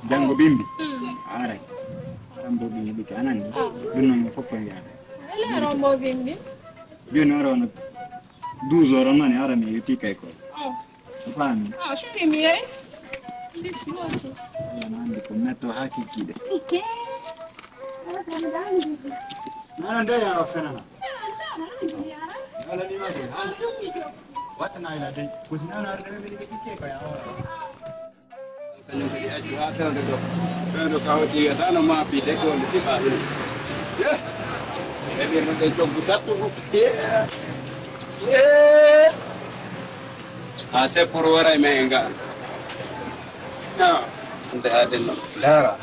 Janngo bimbi. Mm. Aray. Aran bo bimbi ke anani. Ah. Ɗum noon fof ko yaade. Ele rombo bimbi. Joni oro no douze oro noon ara mi yetti kay ko. Ah. A faami? Ah, chéri, mi yehi. Bis gooto. Yo, na anndi ko netto haa kikkiiɗe. Nana nde ya o fenana. Yala ni ma de. Wattana ila de. Ko si nana arde mi mi kikke ko ya. Kañum kadi accu haa fewde ɗo. Fewde kawti wiyata no maapi de ko nde tiɓa ɗum. Ye. Eɓe mo de joggu sattugu. Ye. Ye. Ah, c'est pour waray men e nga. Ah. Nde aden no. Dara.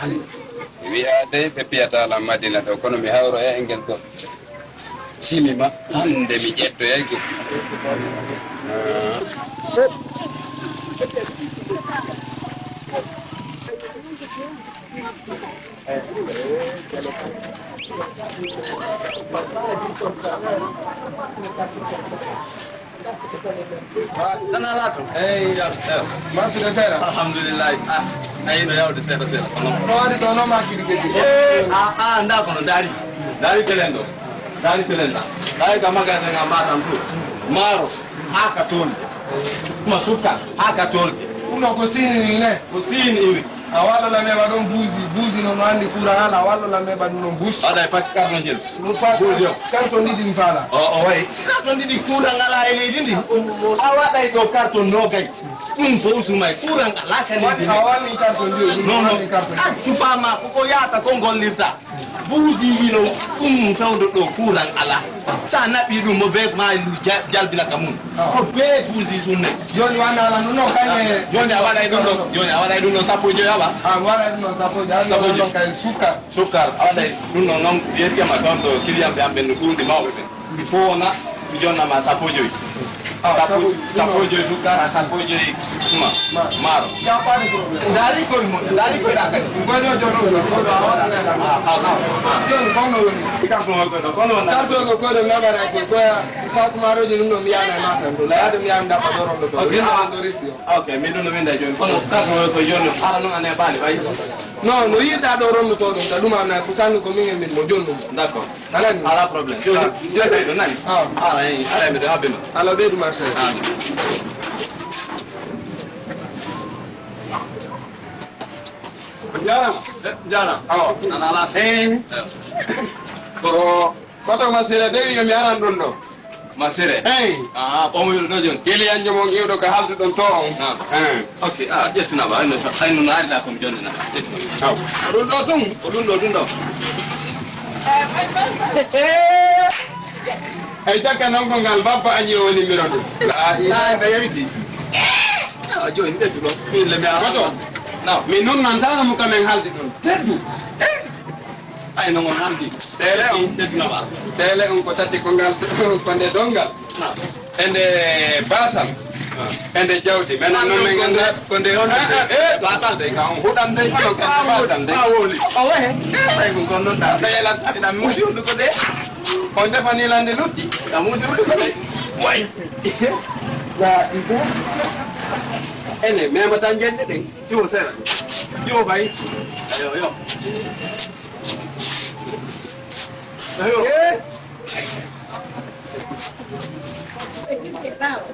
Mi wi'a dey ɓe piyata la Madina ɗo, kono mi hawro e engel goɗɗo. Simi ma, hande mi ƴettoyay goɗɗo. Ah. Nana laato. Eyi. Marsude seeɗa. Alhamdulillahi. Ah, ayi no yawde seeɗa seeɗa kono. No waɗi ɗo no makiri kesi. Eh, ah, ah, nda kono dari. Dari telen ɗo. Dari telen ɗa. Dari ka magasin nga mbatan tu. Maro. Haa ka toon. Kuma sukka. Haa ka toon. Ɗum ɗo ko siini ne. Ko siini iwi. A waɗo la meɓa ɗon buusi, buusi noon no anndi kuuran alaa, a waɗo la meɓa ɗum ɗon buusi. Waɗa e pati karton jel. Ɗum pa-, buusi o. Karton ɗiɗi mi faala. O, o wayi. Karton ɗiɗi kuuran alaa e leydi ndi. A waɗay ɗo karton noogay. Ɗum fof sumay kuuran alaa ka leydi ndi. A waɗi karton ɗiɗi, ɗum non, non. Waɗi karton. Ah, ɗum faama ko ko yaata ko gollirta. Buusi wino ɗum fewndo ɗo kuuran alaa. Sa naɓi ɗum mo be ma lu ja-, jalbina ka mum. Ah. Ko be buusi sunne. Joni wona ala ɗum ɗo kañe. Joni a waɗay ɗum ɗo, joni a waɗay ɗum ɗo sappo e joyi awa. Ah, mi waɗay ɗum ɗo sappo e joyi. Sappo e joyi. Ɗum ɗon kay sukkar. Sukkar, a waɗay ɗum ɗo noon, yettiyama toon to client ɓe am ɓen no ɗuuɗi mawɓe ɓen. Il faut wona mi jonna ma sappo e joyi. Ah, sappo, sappo e joyi. Sappo e joyi sukkar, sappo e joyi suma. Ma. Maaro. Y a pas de problème. Ndaari koye mo, ndaari koye ɗa kadi. Koye ɗo jono ɗo, koye ɗo a waɗa ɗa. Ah, ah, ah. Joni kono woni. Kanko woni koye ɗo, kono wona. Kanko ko koye ɗo nabara ko koye. Sakumaroji ɗum ɗo mi yana e matan ɗo. La yaade mi yana ndabba ɗo rondo ɗo. Ok. Winda on ɗo resi o. Ok, mi ɗum no winda e jooni. Kono kanko ko jooni ara noon ane baali ɓay. Non, no yirta ɗo rondo to ɗum, ka ɗum ana ko sannu ko min e min mo jonnum. D'accord. Alani. Ala problème. Jooni, jooni ɓeydo nani? Ah. Ala, eh, ala mi ɗo habbima. Ala ɓeydu ma sey. Ah. Jaram. Eh, jaram. Awa. Ana ala. Eh. Ko Koto Masira de wi'o mi aran ɗon ɗo. Masire? Eey. Ah, on wi'uɗo ɗo jooni? Kiliyanjo mon iwɗo ko haalduɗon to on. Ah. Eey. Ok, ah, ƴettuna ba, ayno, ayno naari na ko mi jonni na. Ƴettuna. Aw. Ko ɗum ɗo tun? Ko ɗum ɗo, ɗum ɗo. Ey, takka noon ko ngal babba añi o woni miro ɗum. Ah, ina ɓe yewiti. Ah, jooni ƴettu ɗo. Min le mi ara. Koto. Naam. Min noon nantano mo kamen haaldi ɗon. Teddu. Eh. Ay, no ngon haldi. Tele on. Tetina ba. Tele on ko tati ko ngal, ko nde dongal. E nde basal. E nde jawdi. Men non men ganda ko nde on. Eh, basal de ka on hudan de ko ka basal de. Awoli. Awe. Ay, ko kon non da. Tele. Ina musi on ko de. On defani lande lutti. Ina musi on ko de. Way. La ida. Ene, mema tan jende de. Yo sera. Yo bay. Yo, yo. Ayo. Eh?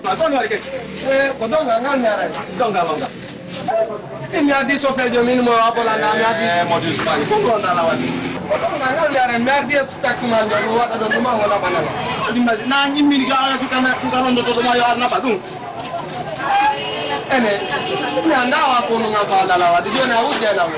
Ma ɗon wari kadi. Eh, ko dongal ngal mi arani. Dongal ngal. Min mi addi sofeejo min mo abolanda mi addi. Eh, mo dus mani. Ko ngon ala wadi. Ko dongal ngal mi arani mi addi taxi man ɗo waɗa ɗo ɗuma wala banala. Odi masi na nyimmini ga ala sukana sukarondo to ma yo arnaba ɗum. Ene, mi anndaa wa kono ngal ko Allah lawade, jooni a wujjay law.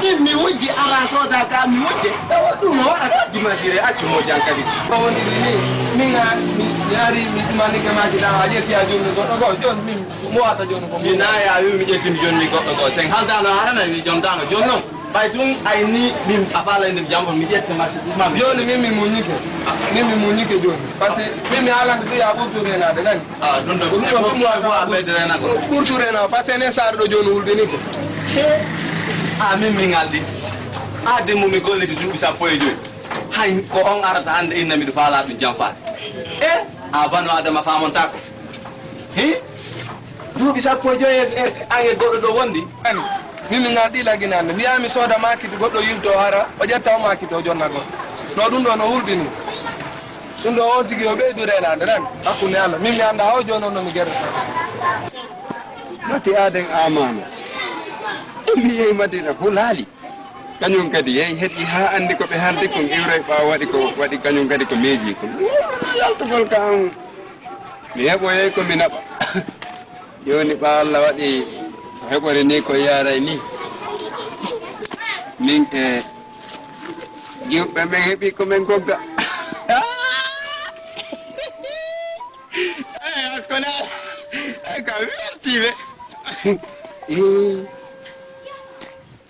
Min mi wujji, ara sooda ka mi wujje. Ewa, ɗum no waɗata. Dimasire, accu mo jan kadi. Ko woni ni, min a, mi, mi ari, mi ɗumani ke maaji ɗa, a ƴetti a jooni goɗɗo goo, jooni min, mo wata jooni ko mi. Mi naaya, a wi mi ƴetti mi jooni mi goɗɗo goo. Sen haldano harana, mi jondano. Jooni non, ɓay tun, ay ni, min a faala inde mi jam on, mi ƴetta marché ɗum ma. Jooni min mi muññike. Min mi muññike jooni. Parce que min mi alande ɗum ya ɓurtu renade, nani? Ah, ɗum ɗo ɗum ɗo ɗum wata ɓurtu renade. Ɓurtu renade, parce que nen saare ɗo jooni wulɓini ko. Ah, min min aldi. Ah, dimmo mi golliti duuɓi sappo e joyi. Hay ko on arata hannde inna miɗo faala ɗum jam faade. Eh, ah, banu Adama faamontako. Hi? Duuɓi sappo e joyi e, e, an e goɗɗo ɗo wondi? Ani, min mi ngal ɗi lagginande. Mbiya mi sooda makiti goɗɗo yilto hara, o ƴetta o makiti o jonna goɗɗo. No ɗum ɗo no hulɓini. Ɗum ɗo on tigi o ɓeydu renade tan. Hakkunde Allah. Min mi annda o jooni on no mi gerrata. Mati aden amano. Mi yehi Madina hulaali. Kañum kadi yehi heɗi haa anndi ko ɓe hardi kon iwray ɓaawo waɗi ko waɗi kañum kadi ko miiji kon. Yaltugol ka an. Mi heɓoyey ko mi naɓa. Jooni ɓa Allah waɗi ko heɓori ni ko yaray ni. Min e jiwɓe men heɓi ko men gogga. Ay, hakkunde ay ka weltiiɓe.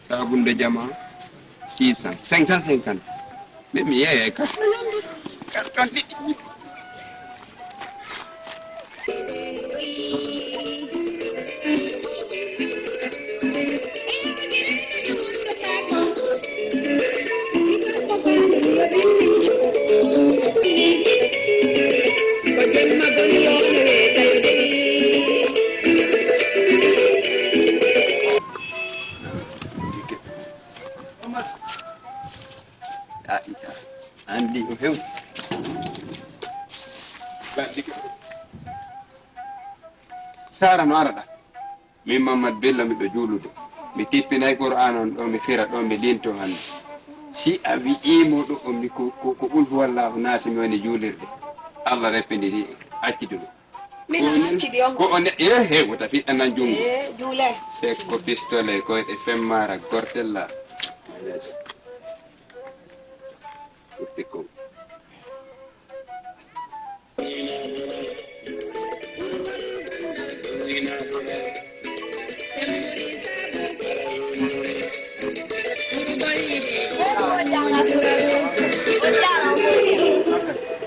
Sabunde jama six cents, cinq cent cinquante. Min mi yeeyay kas no yande. Carton ɗiɗi. Anndi o hew. Sara no ara ɗa. Min Mammad Bello miɗo juulude. Mi tippinay Qur'aan on ɗo mi fira ɗo mi linto hannde. Si a wi'ii mo ɗo on mi ko ko ko qul huwallahu naasi mi woni juulirde. Allah reppindiri acciduɗo. Min a accidi on. Ko on e he wota fiɗɗanan junngo. Eh, juule. C'est ko pistolet koyɗe femmara gortella. Ɓurti kon.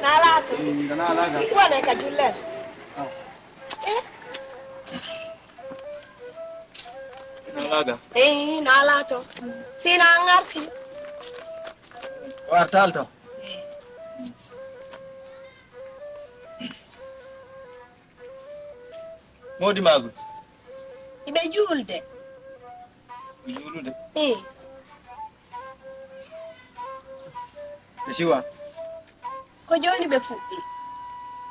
Na laato. Wonay ka jullere. Eh? Na laaga. Eh, na laato. Si na ngarti. O artal to. Modi magu. Iɓe juulde. Ɓe juulude. Eh. Ɓe siwa. Ko jooni ɓe fuɗɗi.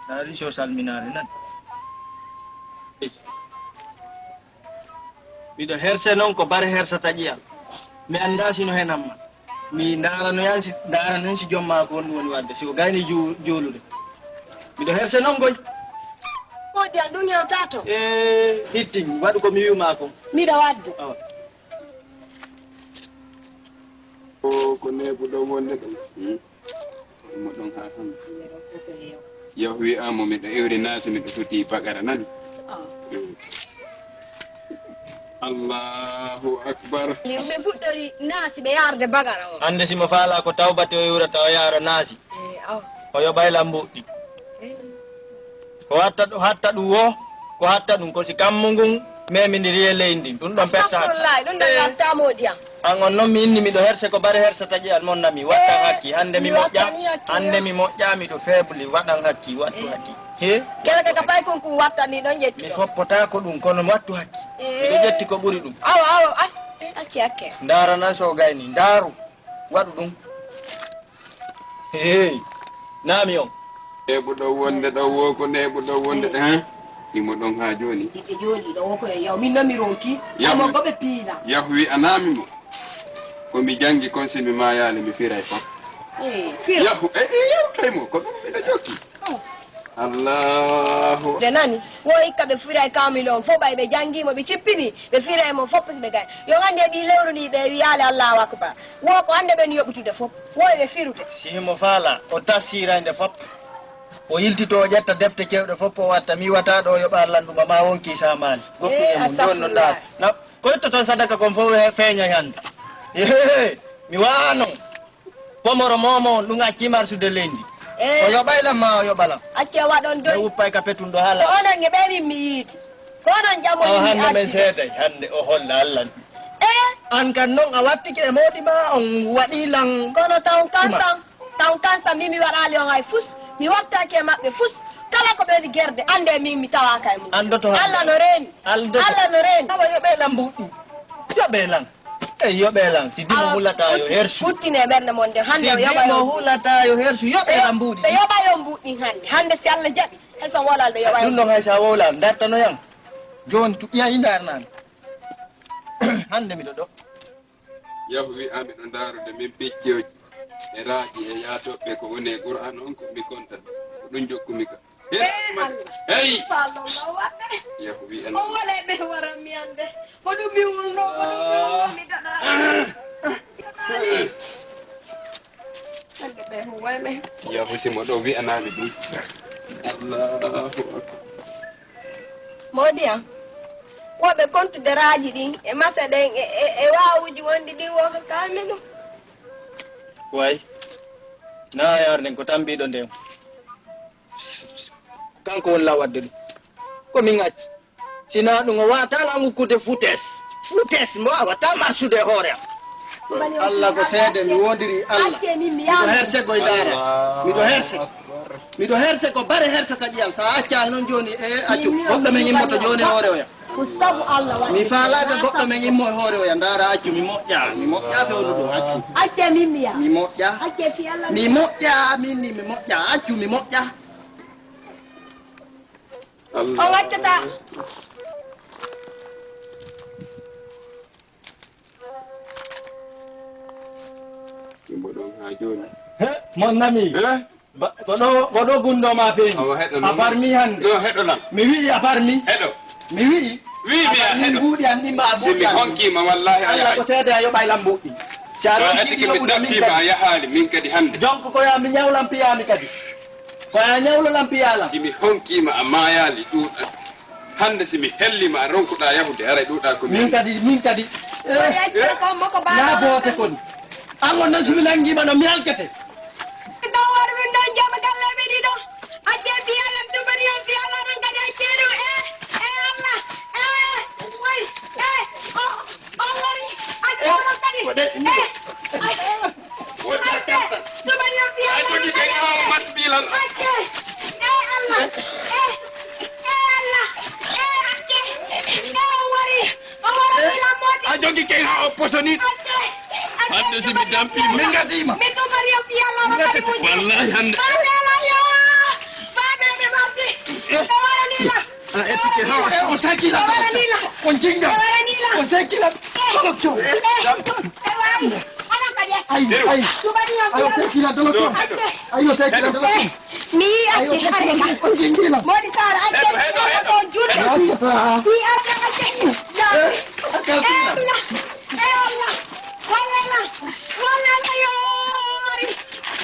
Dari so salminaade nan. Miɗo herse noon ko bare hersata ƴiyam. Mi anndaa sino henan ma. Mi ndaarano yan si ndaara noon si joom maa ko honɗum woni waɗde. Si ko gayni ju- juulude. Miɗo herse noon goy. Moƴƴi an ɗum hewtaa toon. E hittin waɗu ko mi wi'u maa ko. Miɗo waɗde. Awa. O ko neeɓuɗo wonde ɗum. Hmm. Mo ɗon haa hannde. Yo wi'aama miɗo iwri naasi miɗo sutii bakara nani. Ah. Hmm. Allahu akbar. Min fuɗɗori naasi ɓe yaarde bagara o. Hannde si mo faalaa ko tawbati o iwrata o yaara naasi. Eh, aw. O yoɓay lambuɗi. Eh. Ko hatta ɗum, hatta ɗum wo, ko hatta ɗum ko si kammu ngun memindiri e leydi ndin. Ɗum ɗon pettaaka. Astagfirullah, ɗum ɗon Eh. Hatta moodi am. An on non mi inni miɗo herse ko bare hersata ƴi'al mon nami. Wattan Eh, hakki. Hannde mi mi moƴƴa. Wattani hakki, Hannde yo. Mi moƴƴa miɗo faible. Waɗan hakki. Wattu Eh. Hakki. He? Kala ka ka pay kun kun wattani ɗon ƴetti Mi ɗon. Foppotaako ɗum kono wattu hakki. Eh. Miɗo ƴetti ko ɓuri ɗum. Awa, awa, as-, eh, acce, acce. Ndaara nan so gayni. Ndaaru. Waɗu ɗum. Hey. Nami on. Neeɓu ɗon wonde ɗon wo ko neeɓu ɗon wonde. Eh. Hein? Imo ɗon haa jooni. Ike jooni ɗo wo ko e yaw. Min noon mi ronki. Yaw. Amo goɓe piila. Yaw wi a nami mo. Ko mi jangi kon si mi maayaali mi firay fop. Eh, fira. Yaw, eh, eh, yewtoy mo. Ko ɗum miɗo jokki. Oh. Allahu. Ɓe nani, wo ikka ɓe firay kaamil on fof, ɓay ɓe janngi mo, ɓe cippini, ɓe firay mo fof si ɓe gay. Yo hannde ɓii lewru ndi ɓe wiyaali Allahu akbar. Wo ko hannde ɓen yoɓutude fof, wo e ɓe firude. Si himo faala, o tafsira nde fof. O yiltito, o ƴetta defte cewɗe fof, o watta. Mi wata ɗo yoɓa lannduma, ma wonki samaani. Gokku Eh, e mum, ɗon no astagfirullah. Ɗaa. Na, ko ittoton sadaka kon fof he-, feeñay hannde. Ehe, mi waano. Pomoro momo on ɗum acci marsude leydi. Eh. O yoɓay lan ma o yoɓa lan. Acce waɗon doy. Ɓe uppay ka petun ɗo haala. Ko onon e ɓe min mi yiidi. Ko onon ƴamon O min hannde men addi. Seeday, hannde o holla Allah. Eh. An kan non a wattike e moodi ma on waɗi lan. Kono taw kansan, taw kansan min mi waɗaali on hay fus. Mi wattaake e maɓɓe fus. Kala ko ɓe woni gerde, annde min mi tawaaka e mum. Andoto hannde. Allah no reeni. Aldo. Allah no reeni. Awa yoɓe lan mbuɗɗi. Yoɓe lan. Ey, yoɓe lan. Si dimo Awa, hulata yo hutti-, hersu. Huttine ɓernde mon nden. Hannde Si o yoɓa dimo yo hulata yo hersu. Yoɓe Ɓe yo-, lan mbuɗi. Ɓe yoɓa yo mbuɗi hannde. Hannde si Allah jaɓi. Hay so wolal ɓe yoɓa yo Ɗum ɗon mbuɗi. Hay sa wolal. Dartano yan. Jooni tu-, yaa i ndarnaan. Hannde miɗo ɗo. Yahu wi'a miɗo ndaarude min piccooji e raaji e yaatooɓe ko woni e Qur'aan on ko mi kontan. Ko ɗum jokkumi ka. Eh, Allah. Hey! Faallo ma waɗde. Yahu wi'a O wala ɓe wara mi annde. Ko ɗum mi wulno, ko ɗum mi wulno, mi daɗa. Daɗaali. Hannde ɓe huway men. Yahu si mo ɗo wi'anaami ɗum. Allahu akbar. Moodi am, woɓɓe kontude raaji ɗin e masa ɗen e, e, e waawuji wonɗi ɗin wonko kaamilu. Way, na yaar nden ko tambiɗo nden. Kanko woni law wadde ɗum. Ko min acci. Sina ɗum o wata lan ukkude futes. Futes mo a wata marsude e hoore am. Allah ko seede mi wondiri Allah. Miɗo herse koye daara. Miɗo herse. Miɗo herse ko bare hersata ƴiyal. Sa acca noon jooni e accu. Goɗɗo men immoto jooni e hoore oya. Ko sabu Allah waɗi. Mi faalaaka goɗɗo men immo e hoore oya. Ndaara accu mi moƴƴa. Mi moƴƴa fewnuɗo accu. Acce min mi yaa. Mi moƴƴa. Acce fi Allah. Mi moƴƴa min ni mi moƴƴa. Accu mi moƴƴa. Allah. O wattata. Yimɓe ɗon haa jooni. He, mon ami. He? Ba-, ko ɗo, ko ɗo gunndo ma feeñi. Awa, heɗo non. A barmi hannde. Yo, heɗo lan. Mi wi'i a barmi. Heɗo. Mi wi'i. Wi'i mi a heɗo. Min mbuuɗi an ɗimma a Si mi buuɗi an. Honkiima, wallahi, a Allah yahay. Ko seede a yoɓay lan mbuuɗi. Si a Yo, ronkii ɗi yoɓude min kadi. A yahaali, min kadi hannde. Donc, ko ya mi ñawlan piyaami kadi. Ko a ñawlo lan piyaala. Si mi honkiima a maayaali ɗuuɗa. Hannde si mi helliima a ronkuɗaa yahude, haray ɗuuɗaa ko mi Min anndi. Kadi, min kadi. Eh, Ko yajjata ko mo ko na baaɗo goote on. Kon. An on non si mi nanngiima ɗo mi halkete. Ɗo wari min ɗon jama galle ɓe ɗiɗo. Acce fi Allah tubani on fi Allah ɗon kadi acce ɗum. Eh, eh Allah. Eh, way. Eh, o, o wari. Acce onon kadi. Ko de, Eh, acce. Wota Acce, karta. Tubani on fi Ay, Allah jogi ɗon kadi kay, awa, acce. Masbilan. Acce. Eh Allah. Eh, eh Allah. Eh acce. Eh o wari. O wari lan moodi. A jogi kay haa o posoni. Acce. Acce, Hannde si mi tubani on dampi, fi Allah. Min ngadiima. Mi tubani on fi Allah, Min ngadiima. Wallahi hannde. Faabe la yo. Faabe ɓe mardi. Eh. Ɓe warani la. A ettike hawa. O sakila. Ɓe warani la. Ko jinga. Ɓe warani la. Ko sakila. Eh. Docteur. Eh. Eh, waay. Onon kadi. Ay, ay. Tubani on fi Allah. Ayo sakila docteur. Acce. Ayo sakila docteur. Eh. Mi Ayo acce hare ka. Ko jinga. Moodi Sara acce. Heɗo, heɗo, heɗo. Ko julde. Heɗo. Mi acce acce. Eh. Eh Allah. Eh Allah. Wallana. Wallana yo. Wari.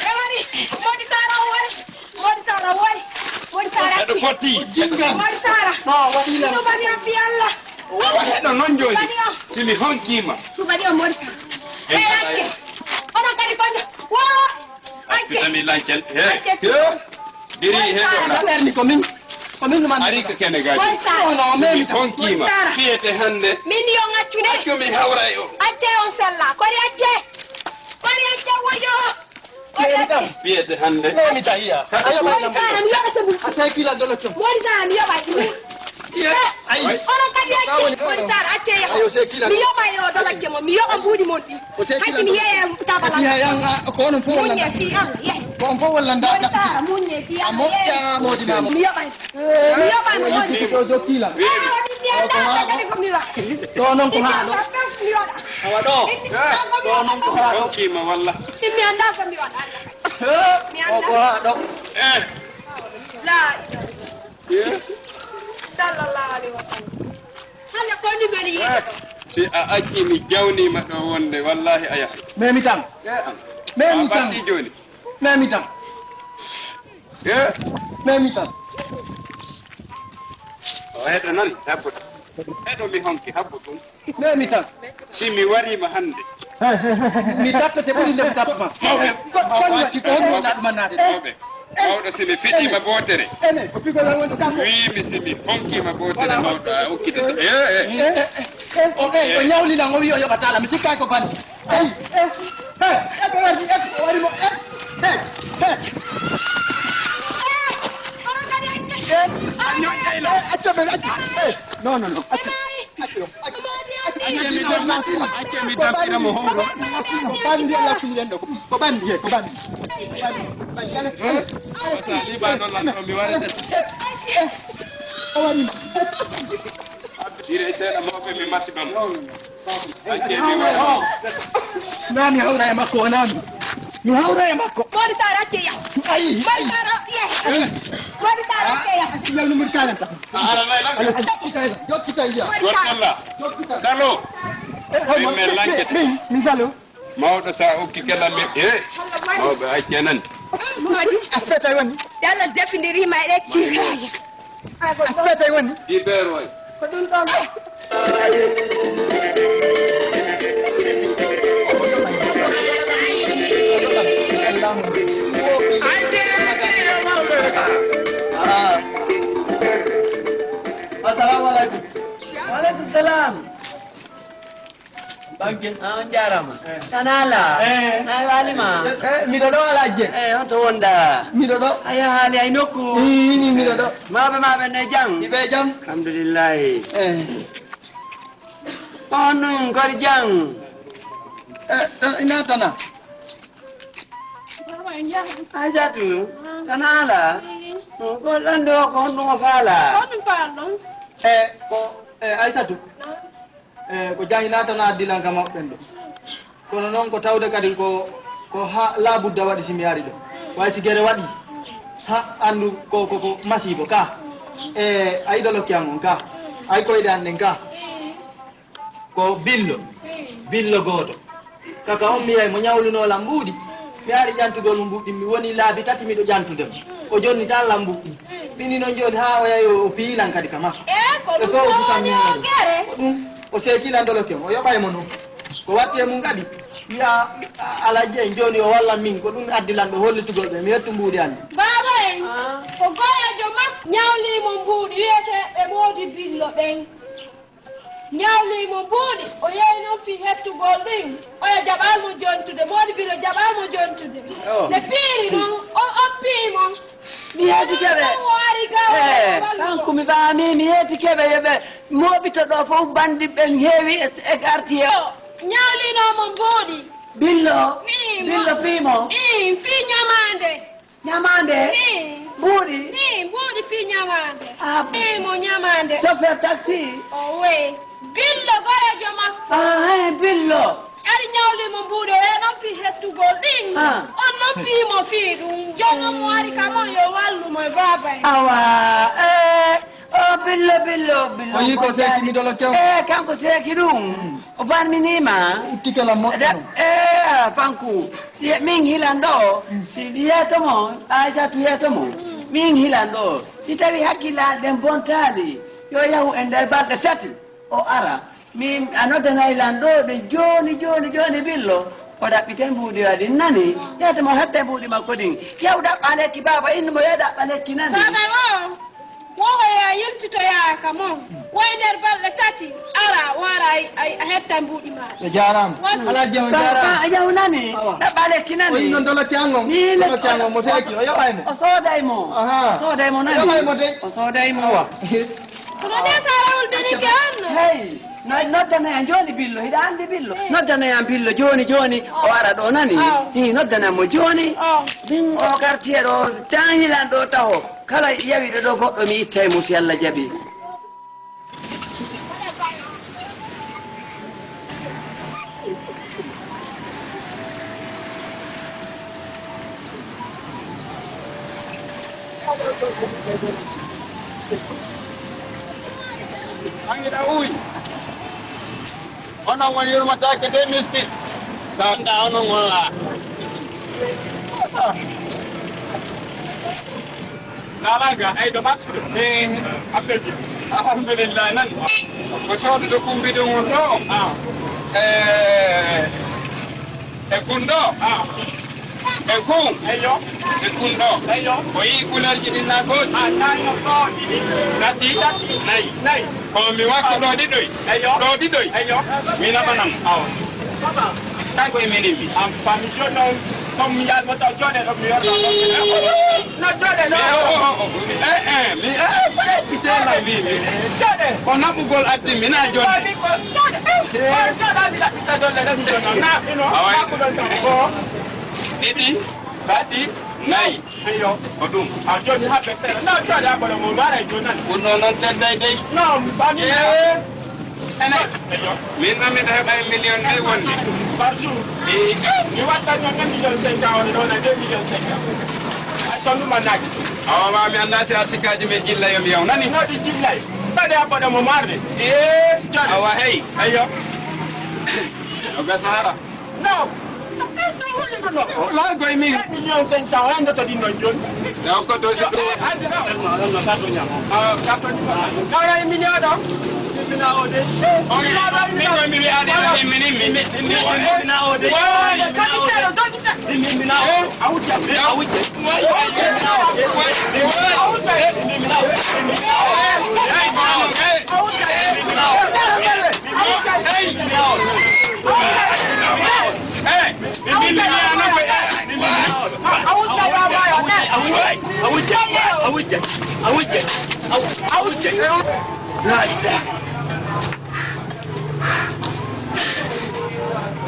E wari. Moodi Sara wari. Moodi Sara wari. Moodi Sara. Heɗo fotti. Jinga. Moodi Sara. Ɗo waɗi lan. Tubani on fi Allah. Awa heɗo non jooni. Tubani o. Timi honkiima. Tubani o morsa. Hey, acce. Onon kadi ko wo. Acce. Tami lancel. Hey. Acce. Diri heɗo na. Berni ko min. Ko min man. Ari ko kene gaji. Morsa. Ono memi honkiima. Morsa. Fiyete hannde. Min yo ngaccude. Accu mi hawra e o. Acce on sella. Kori acce. Kori acce woyo. Memi tan. Fiyete hannde. Memi tan iya. Ayo ba. Morsa, mi yoɓa sabu. A sai kila dolo tum. Morsa, mi yoɓa. Iya. Ai. Onon kadi acce. Morsa, acce ya. Ayo sai kila. Mi yoɓa yo dolo acce mo. Mi yoɓa mbuuɗi mon ti. O sai kila. Hati mi yeya tabala. Iya yang ko onon fo wala. Munye fi Allah. Ko on fo wala nda. Morsa, munye fi Allah. Amo ya mo di mama. Mi yoɓa. Mi yoɓa mo. Ko jokkila. Ah, mi anda kadi ko mi wa. Ɗo non ko haa ɗo. Mi waɗa. Awa ɗo. Ɗo non ko haa ɗo. Hokkima walla. Mi anda ko mi waɗa. Mi anda. Ko haa ɗo. Eh. La. Eh. Sallallahu alaihi wasallam. Hande ko ni meli yiɗo. Si a acci mi jawnima ɗo wonde wallahi a yahay. Memi tan. Eh, an. Memi tan. Joni. Memi tan. Eh? Memi tan. O heɗo noon, habbude. Heɗo mi honki, habbu ɗum. Memi tan. Si mi wariima hannde. Mi tappete ɓuri nde mi tappama. Mawɓe, mawɓe, wacci ko honno wonaa ɗum annaade. Mawɓe, mawɗo si mi fiɗiima bootere. Ene, o pigol lan wonde kanko. Wiimi si mi honkiima bootere, mawɗo a okkitete. Eh, eh. Eh, eh, eh, o, eh, o ñawlinan, o wi o yoɓataala. Mi sikkaaki ko bandi. Ay, eh, eh, eh, ɓe wardi, eh, o wari mo, eh, eh, eh. Eh, a ñoƴƴayno. Eh, acca men, acca. Eh, non, non, non, acca. Acca, acca. Acca mi dam-, acca mi damɗira mo howro. Ko bandi, eh, ko bandi. Ko bandi, bandi, bandi, ale. Eh? Sa liba noon lan ɗo mi warata. Eh, eh, o wari mo. Ire seeɗa mawɓe mi masibam. Acce mi wara. Na mi hawra e makko, o na mi. Mi hawra e makko. Mori Sara acce ya. Ayi, Mori ayi. Sara, ye. Eh. Mori Sara acce ya. Acce ya, no Mori Sara ta. A ara lay la. Ala, jokkita ya, jokkita ya. Mori Sara. Gortalla. Jokkita. Salo. Eh, oh, min, min, min, min Salo. Mawɗo sa okki kala mi, eh. Mawɓe acce nan. Modi. A fetay woni. Yalla defindiri ma e ɗe kiraje. A fetay woni. Di beroy. Ko ɗum ɗon. Ah. Assalamu alaikum. Wa alaikum salam. Banke. Ah, on jaaraama. Eh. Tana ala. Eh. Nay walima. Eh, miɗo ɗo Alaaji. Eh, on to wonda. Miɗo ɗo. Aya haali ay nokku. Ii, ni miɗo ɗo. Mawɓe ma ɓe ne jam? Iɓe jam. Alhamdulillahi. Eh. On ɗum kori jam? Eh, eh, ina tana. Aysatu, tana ala. Ko ɗon ɗo ko honɗum o faala? Ko honɗum faala ɗum? Eh, ko, eh, Aysatu. Naam. E, ko jam ina tan addi lan ka maɓɓen ɗo. Kono noon ko tawde kadi ko, ko ha laabudda waɗi si mi ari ɗo. Way si gere waɗi, ha anndu ko, ko, ko masiibo ka. E, ay ɗo lokki an on ka. Ay koyɗe an ɗen ka. Ko billo. Billo gooto. Kaka on mi yahi mo ñawlunoo lan mbuuɗi. Mi ari ƴantugol mo mbuuɗi, mi woni laabi tati miɗo ƴantude mo. O jonni tan lan mbuuɗi. Mini noon jooni haa o yahi o, o piyi lan kadi ka makko. E ko ɗum ɗo woni o gere? Ko ɗum o seeki lan doloke mo, o yoɓay mo noon. Ko watti e mum kadi, wiya, a-, Alhaji en jooni o wallan min, ko ɗum addi lan ɗo hollitugol ɓe, mi hettu mbuuɗi an. Baaba en, ko goreejo makko ñawlii mo mbuuɗi, wiyetee ɓe Moodi Billo ɓen. Ñawlii mo mbuuɗi, o yehi noon fii hettugol ɗin. Oya jaɓaa mo jontude, Moodi Billo jaɓaa mo jontude. Yo. Nde piiri noon, o oppii mo. Mi yeetike ɓe. Ɗum o ari ga o Eh, wallugo. Kanko mi faami, mi yeetike ɓe, yo ɓe mooɓito ɗo fof, banndi ɓen heewi e, e quartier. Yo, ñawlinoo mo mbuuɗi. Billo, Fii mo. Billo fii mo. Ii, fii ñamaande. Ñamaande? Ii. Mbuuɗi? Ii, mbuuɗi fii ñamaande. Ah. Fii mo ñamaande. Chauffeur taxi? Owe. Billo goreejo makko. Ah, hey, Billo. Ari ñawli mo mbuuɗi, o yehi noon fii hettugol ɗin. Ah. On noon fii mo fii ɗum. Joom mo ari kam on yo wallu mo e baaba en. Awa, eh, o Billo, Billo, Billo. O yii ko seeki mi dolo kew. Eh, kanko seeki ɗum. Mm. O barminiima. Uttike lam moƴƴo ɗum. Eh, ah, Fanku. Si min hilan ɗo, mm, si yeeto mo, Aysatu yeeto mo, mm, min hilan ɗo. Si tawi hakkillaaji ɗen bontaali, yo yahu e nder balɗe tati. O ara. Min a noddanay lan ɗo ɗo jooni, jooni, jooni, Billo. O ɗaɓɓitay mbuuɗi wa ɗin, nani? Yaade mo hetta mbuuɗi makko ɗin. Yahu ɗaɓɓa lekki, baaba, innu mo, yahu ɗaɓɓa lekki, nani? Baaba o, wowoya yiltitoyaaka mo. Woy nder balɗe tati, ara, o ara, ay, ay, a hetta mbuuɗi ma. A jaaraama. Alhaji, a jaaraama. Ba, ba, a yahu, nani? Awa. Ɗaɓɓa lekki, nani? O yi non dolo cango. Ni le- Dolo cango, mo seeki, o yoɓay mo. O sooday mo. Aha. O sooday mo, nani? O yoɓay mo dey. O sooday mo. Awa. Kono de, Sara Ulbini ke on no? Hey, no, noddanay am jooni Billo, hiɗa anndi Billo? Eh. Noddanay am Billo jooni, jooni, o ara ɗo, nani? Aw. Hi, noddanay mo jooni. Aw. Min o quartier ɗo, tan hilan ɗo taho. Kala yawiɗo ɗo goɗɗo, mi ittay mo si Allah jaɓi. Hangi da uy. Onon woni yurmataake de miski. Tawanda onon wala. Nalaga, ay, ɗo marsude. Eh, appelji. Alhamdulillah, nan. Ko soodude kumbiɗum on ɗo. Ah. Eh, e kun ɗo. Ah. E kun. Eyyo. E kun ɗo. Eyyo. O yii kulerji ɗin na gooji. Ah, nan no gooji. Tati. Tati. Nayi. Nayi. Ko mi wakko ɗo ɗiɗoy. Eyyo. Ɗo ɗiɗoy. Eyyo. Mi naɓanam. Awa. Baba. Kanko e minin mi. Am fami joni noon, comme mi yalmoto jooɗe ɗo, mi yorna ɗo. No jooɗe ɗo. Eh, oh, oh, oh. Eh, eh, mi, eh, eh, mi tela mi, mi. Jooɗe. Ko naɓugol addi mi na jooɗe. Fami ko jooɗe. Eh, jooɗa mi laɓɓita jooɗe ɗo, mi jooɗa. Na, ino, awa. Naɓugol ɗo. Ko ɗiɗi, tati, nayi. Eyyo. Ko ɗum. A joni habbe seeɗa. No jooɗe a kono mo mara e joni nani. Ɗum ɗo noon tedday dey. No, mi fami. Eh. Ene. Eyyo. Min noon miɗo heɓa e million nayi wonde. Par jour. Eh. Mi watta noon un million cinq cents, on ɗon à deux millions cinq cents. Ay, son ɗum a naaki. Awa, ma mi annda si a sikaaji men jilla yo mi yaw nani. No ɗi jillay. Ɓaɗe a koɗo mo marde. Eh. Jooɗe. Awa, hey. Eyyo. O gasa hara. Non. Wala koy mi. Quatre millions cinq cents, o anndoto ɗin non joni. Taw ko to si ɗum. Hande na, on no, on no, sa to ñaamo. Ah, sa to ñaamo. Kala e million ɗo. Mina o de. On, min ko mi wi'aade na, min, min, min, min, min, mina o de. Wala, kadi tero, don kita. Min, min, mina o. A wujja, a wujja.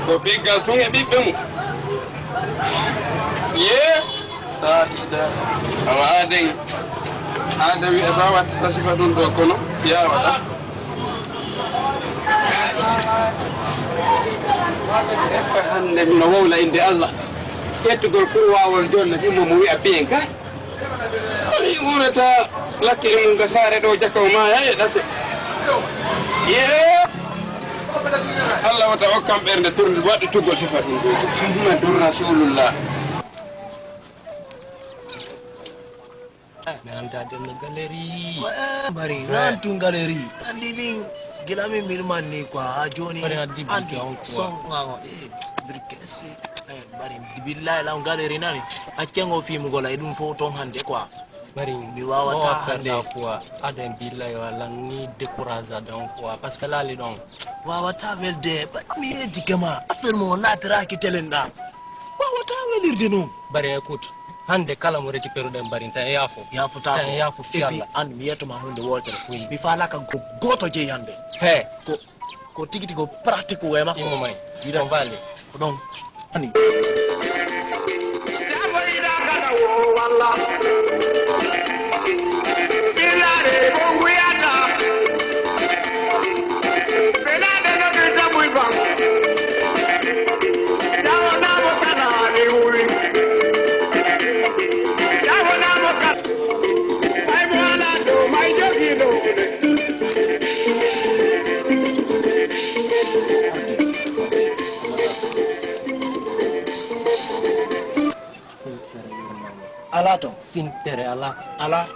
Ko biggal tun e ɓiɓɓe mum. Yee. Saahida. Awa aaden. Aaden wi'ata wattata sifa ɗum ɗo kono yaawataa. Eppa hannde mino wowla innde Allah. Ƴettugol kurwaawol jonna ɗimmo mo wi'a piyen kay. Ay ɓurata lakkiri mum ga saare ɗo jaka o maaya e ɗate. Yee. Allah wata okkam ɓernde turnde waɗde tuggol sifa ɗum ɗo. Muhammadur Rasulullah. Mi anda den no galeri. Eh, bari nan tun galeri. Andi min gila min min man ni quoi. A joni andi son ngawo. Eh, birkesi. Eh, bari billahi lan galeri nani. A cengo fi mu gola idum fo ton hande quoi. Bari mi wawata hande quoi. Aden billahi wala ni décourage donc quoi parce que lali donc. Wawata welde. Bari mi yedi kama. Affaire mo latiraki telenda. Wawata welirde non. Bari écoute. Hannde kala mo récupéruɗen mbarinta e yaafo. Yaafo taako. Tan e yaafo fi Allah. An mi yetto ma hunde wootere. Oui. Mi faalaka go gooto jeyi hannde. He. Ko, ko tigi tigi o pratique o e makko. Immo may. Yiɗa ko vale. Ko ɗon. Ani. Damo ina gana wo walla. Bilare ko nguyata. Fenade no de tabuy bang. Dawo namo kana ni wuri. Dawo namo kana. Ay mo ala do may jogi do. Alaa toon? Sintere alaa. Alaa.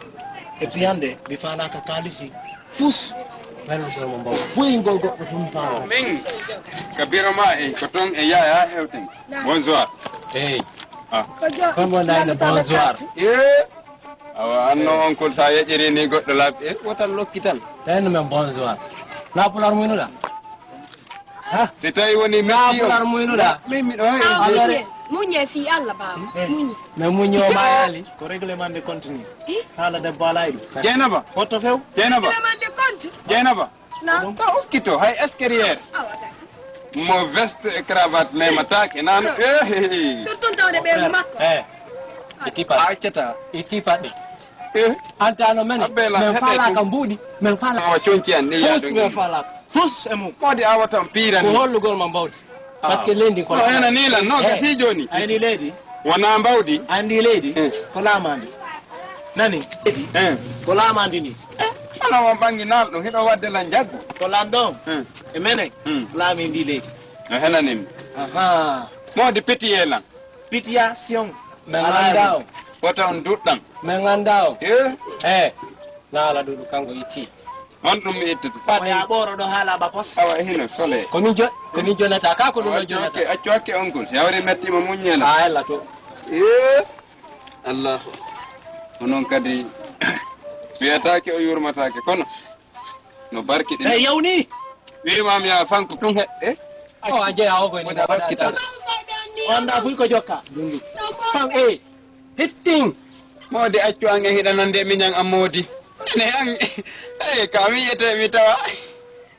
E piyande, mi faalaaka kaalisi. Fus. Ɓeynugol mo mbaw. Buyngol goɗɗo tun faa. Min, ka biro ma e ko ton e yaya hewten. Bonsoir. Hey. Ah. Kon mo ndayno bonsoir. Eh. Awa, anno on kol sa yeƴiri ni goɗɗo laaɓi. Eh, wotan lokki tan. Ɓeyno men bonsoir. Na pular muynuɗa? Ha? Si tawi woni metti on. Na pular muynuɗa? Min miɗo he. Alore. Muñe fi Allah, baaba. Muñe. Mais muñe o mayaali. Ko règlement de compte ni. Haala debbo alaa e ɗum. Jeynaba. Hoto few. Jeynaba. Règlement de compte. Jeynaba. Non. Ko ukkito hay extérieur. Awa gasi. Mo veste e cravate memataake nano. Eh, eh, eh. Surtout tawde ɓe makko. Eh. Iti paɗe. A accata. Iti paɗe. Eh. Antano men. Abela, men heɓe fala ɗum. Ka mbuuɗi. Men fala. Awa conci an ni. Fus yaade men ngam. Fala. Fus e mum. Modi awa tan piirani. Ko hollugol ma mbawdi. Parce que leydi ko. No ena ni lan, no gasi joni. Ayni leydi. Wona mbawdi. Andi leydi. Eh. Ko laamandi. Nani? Leydi. Eh. Ko laamandi ni. Eh, kono on ɓangi nalɗo, hiɗo wadde lan jaggu. Ko lan ɗon. Eh. E menen. Hmm. Laami ndi leydi. No henanimi. Aha. Modi pitiye lan. Pitiyasiyon. Men nganndaa on. Wota on duɗɗan. Men nganndaa on. Eh? Eh, naala ɗuɗu kanko itti. On ɗum mi ittata. Paɗe a ɓooro ɗo haala ba pos. Awa e hino sole. Ko min jo-, ko min jonata, ka ko ɗum ɗo jonata. Accu hakke, accu hakke on kul. Si hawri mettima muññela. A ella to. Eh? Allahu. Ko noon kadi wiyataake o yurmataake kono. No barki ɗin. Eh, yawni. Wiima mi yaa fanko tun heɓɓe. O a jeya o koy ni. Woni a barkita. Wanda buy ko jokka. Fam e. Hitting. Modi accu an e hiɗa nande mi ñan an modi. Ne an. Eh, ka mi yete mi tawa.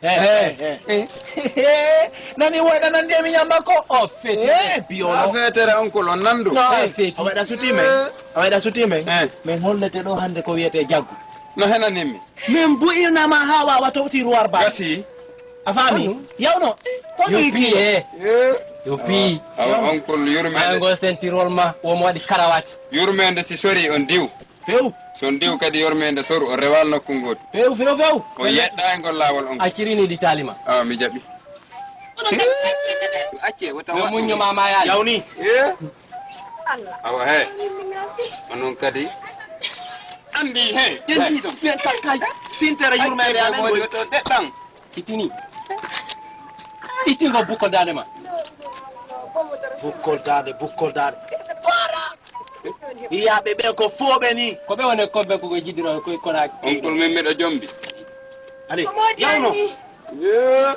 Eh, eh, eh. Nani woyɗa nande mi ñan makko. O feti. Eh, biyo no. A fetere on ko lon nandu. No, o feti. A waɗa suti men. A waɗa suti men. Eh. Men hollete ɗo hande ko wiyete jaggu. No henanimmi. Min bu'inama haa waawa towti ruwar ba. Gasi. A faami? Yawno. Ko yo ɗum pii, eh. Eh. Yo pii. Awa, awa, on kol yurmeende. Ay, ngol sentirol ma, womo waɗi karawati. Yurmeende si sori on diw. Few. So on diw kadi yurmeende soru, o rewal nokku ngootu. Few, few, few. O yeɗɗa e ngol laawol on. A cirini ɗi talima. Awa, mi jaɓi. Acce, wota. Yo muñño ma mayaali. Yawni. Eh? Awa, he. Onon kadi. Andi, he. Ƴendi ɗon. Ɓen ka-, kay. Sintere yurmeende amen woni to deɗɗan. Kitini. Itingo bukkol daande ma. Bukkol daande, bukkol daande. Iyaaɓe ɓe ko fooɓe ni. Ko ɓe woni ko ɓe ko jiddiro ko konaaki. On kol men miɗo jombi. Allez, yawno. Yeah.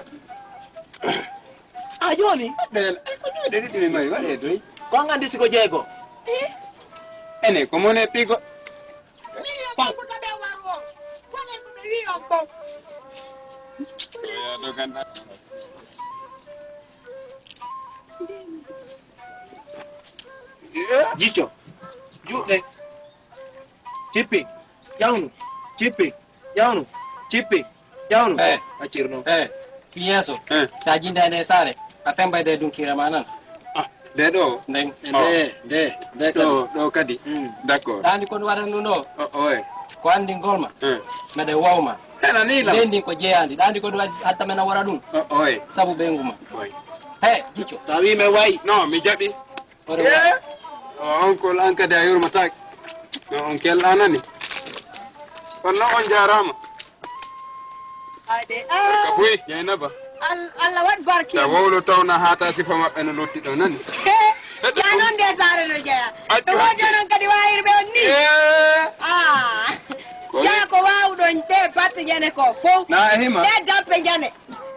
A jooni? Ɗen, ay, ko ɗuuɗi ɗiɗi mi mari, waɗe doy. Ko an anndi si ko jeego? Ene, ko mone pigo. Min yo konko to ɓe waru on. Wonay ko ɓe wi'i on kon. Ko yaa dogan ɗan. Jico, juuɗe. Cippi, ƴawnu, cippi, ƴawnu, cippi, ƴawnu. Eh. Accirno. Eh, ki yeeso. Eh. Sa jinda e nde saare, a fembayde e dunkiire ma nan. Ah, nde ɗo? Nden. E nde, nde, nde kadi. Ɗo, ɗo kadi. Mm. D'accord. Ɗa andi ko ɗum waɗan ɗum ɗo? O, oye. Ko andi ngol ma. Eh. Meɗe wawma. Hena ni lam. Nden ndin ko jeeyandi. Ɗa andi ko ɗum waɗi hatta men a wara ɗum? O, oye. Sabu ɓeyngu ma. Oye. He, jico. Tawi me wayi. No, mi jaɓi. Eh? O, on ko an kadi a yurmataake. No, on kel anani. Kono on jaaraama. Ade, ah. Ka buy, Jeynaba. Al-, Allah waɗ barke. Ta wowlo tawna haa ta sifa maɓɓe no lutti ɗo nani. Ya non de saare no jeya. Accu. To woodi onon kadi waayirɓe on ni. Eh. Ah. Ko wi- Jaa ko waawɗon ɗe batte jene ko fow. Na e hima. Ɗe dampe jene.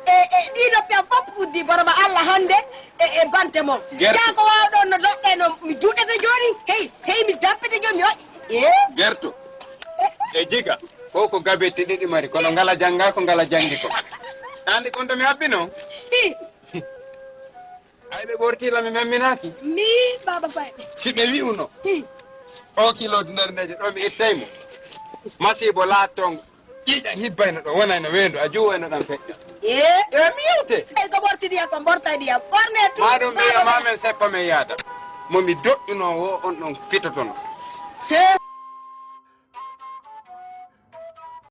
E, e, ɗiɗo piya fof uddi barama Allah hannde e, e bante mon. Gerte. Jaa ko waawɗon no doɗɗe no mi duɗete jooni. Hey, hey, mi dampete jooni mi waɗi. Eh? Gerto. E jiga. Fof ko gabetti ɗiɗi mari, kono ngala jannga ko ngala janngi ko. Andi kon to mi habbino? Hi. Ay ɓe ɓorti la mi memminaaki. Mi baba fayɓe. Si ɓe wi'uno. Hi. O kilo nder nejo ɗo mi ittay mo. Masibo laattongo. Ƴiiƴan hibbayno ɗo, wonayno weendu, a juuwayno ɗan feƴƴa. Ee? Ee, mi yewte. Ey, ko ɓorti ndiyam, ko mborta ndiyam. Ɓorne tu, maa ɗum ɓiya maa men seppa men yaada. Mo mi doƴƴunoo wo, on ɗon fitotono. Hee,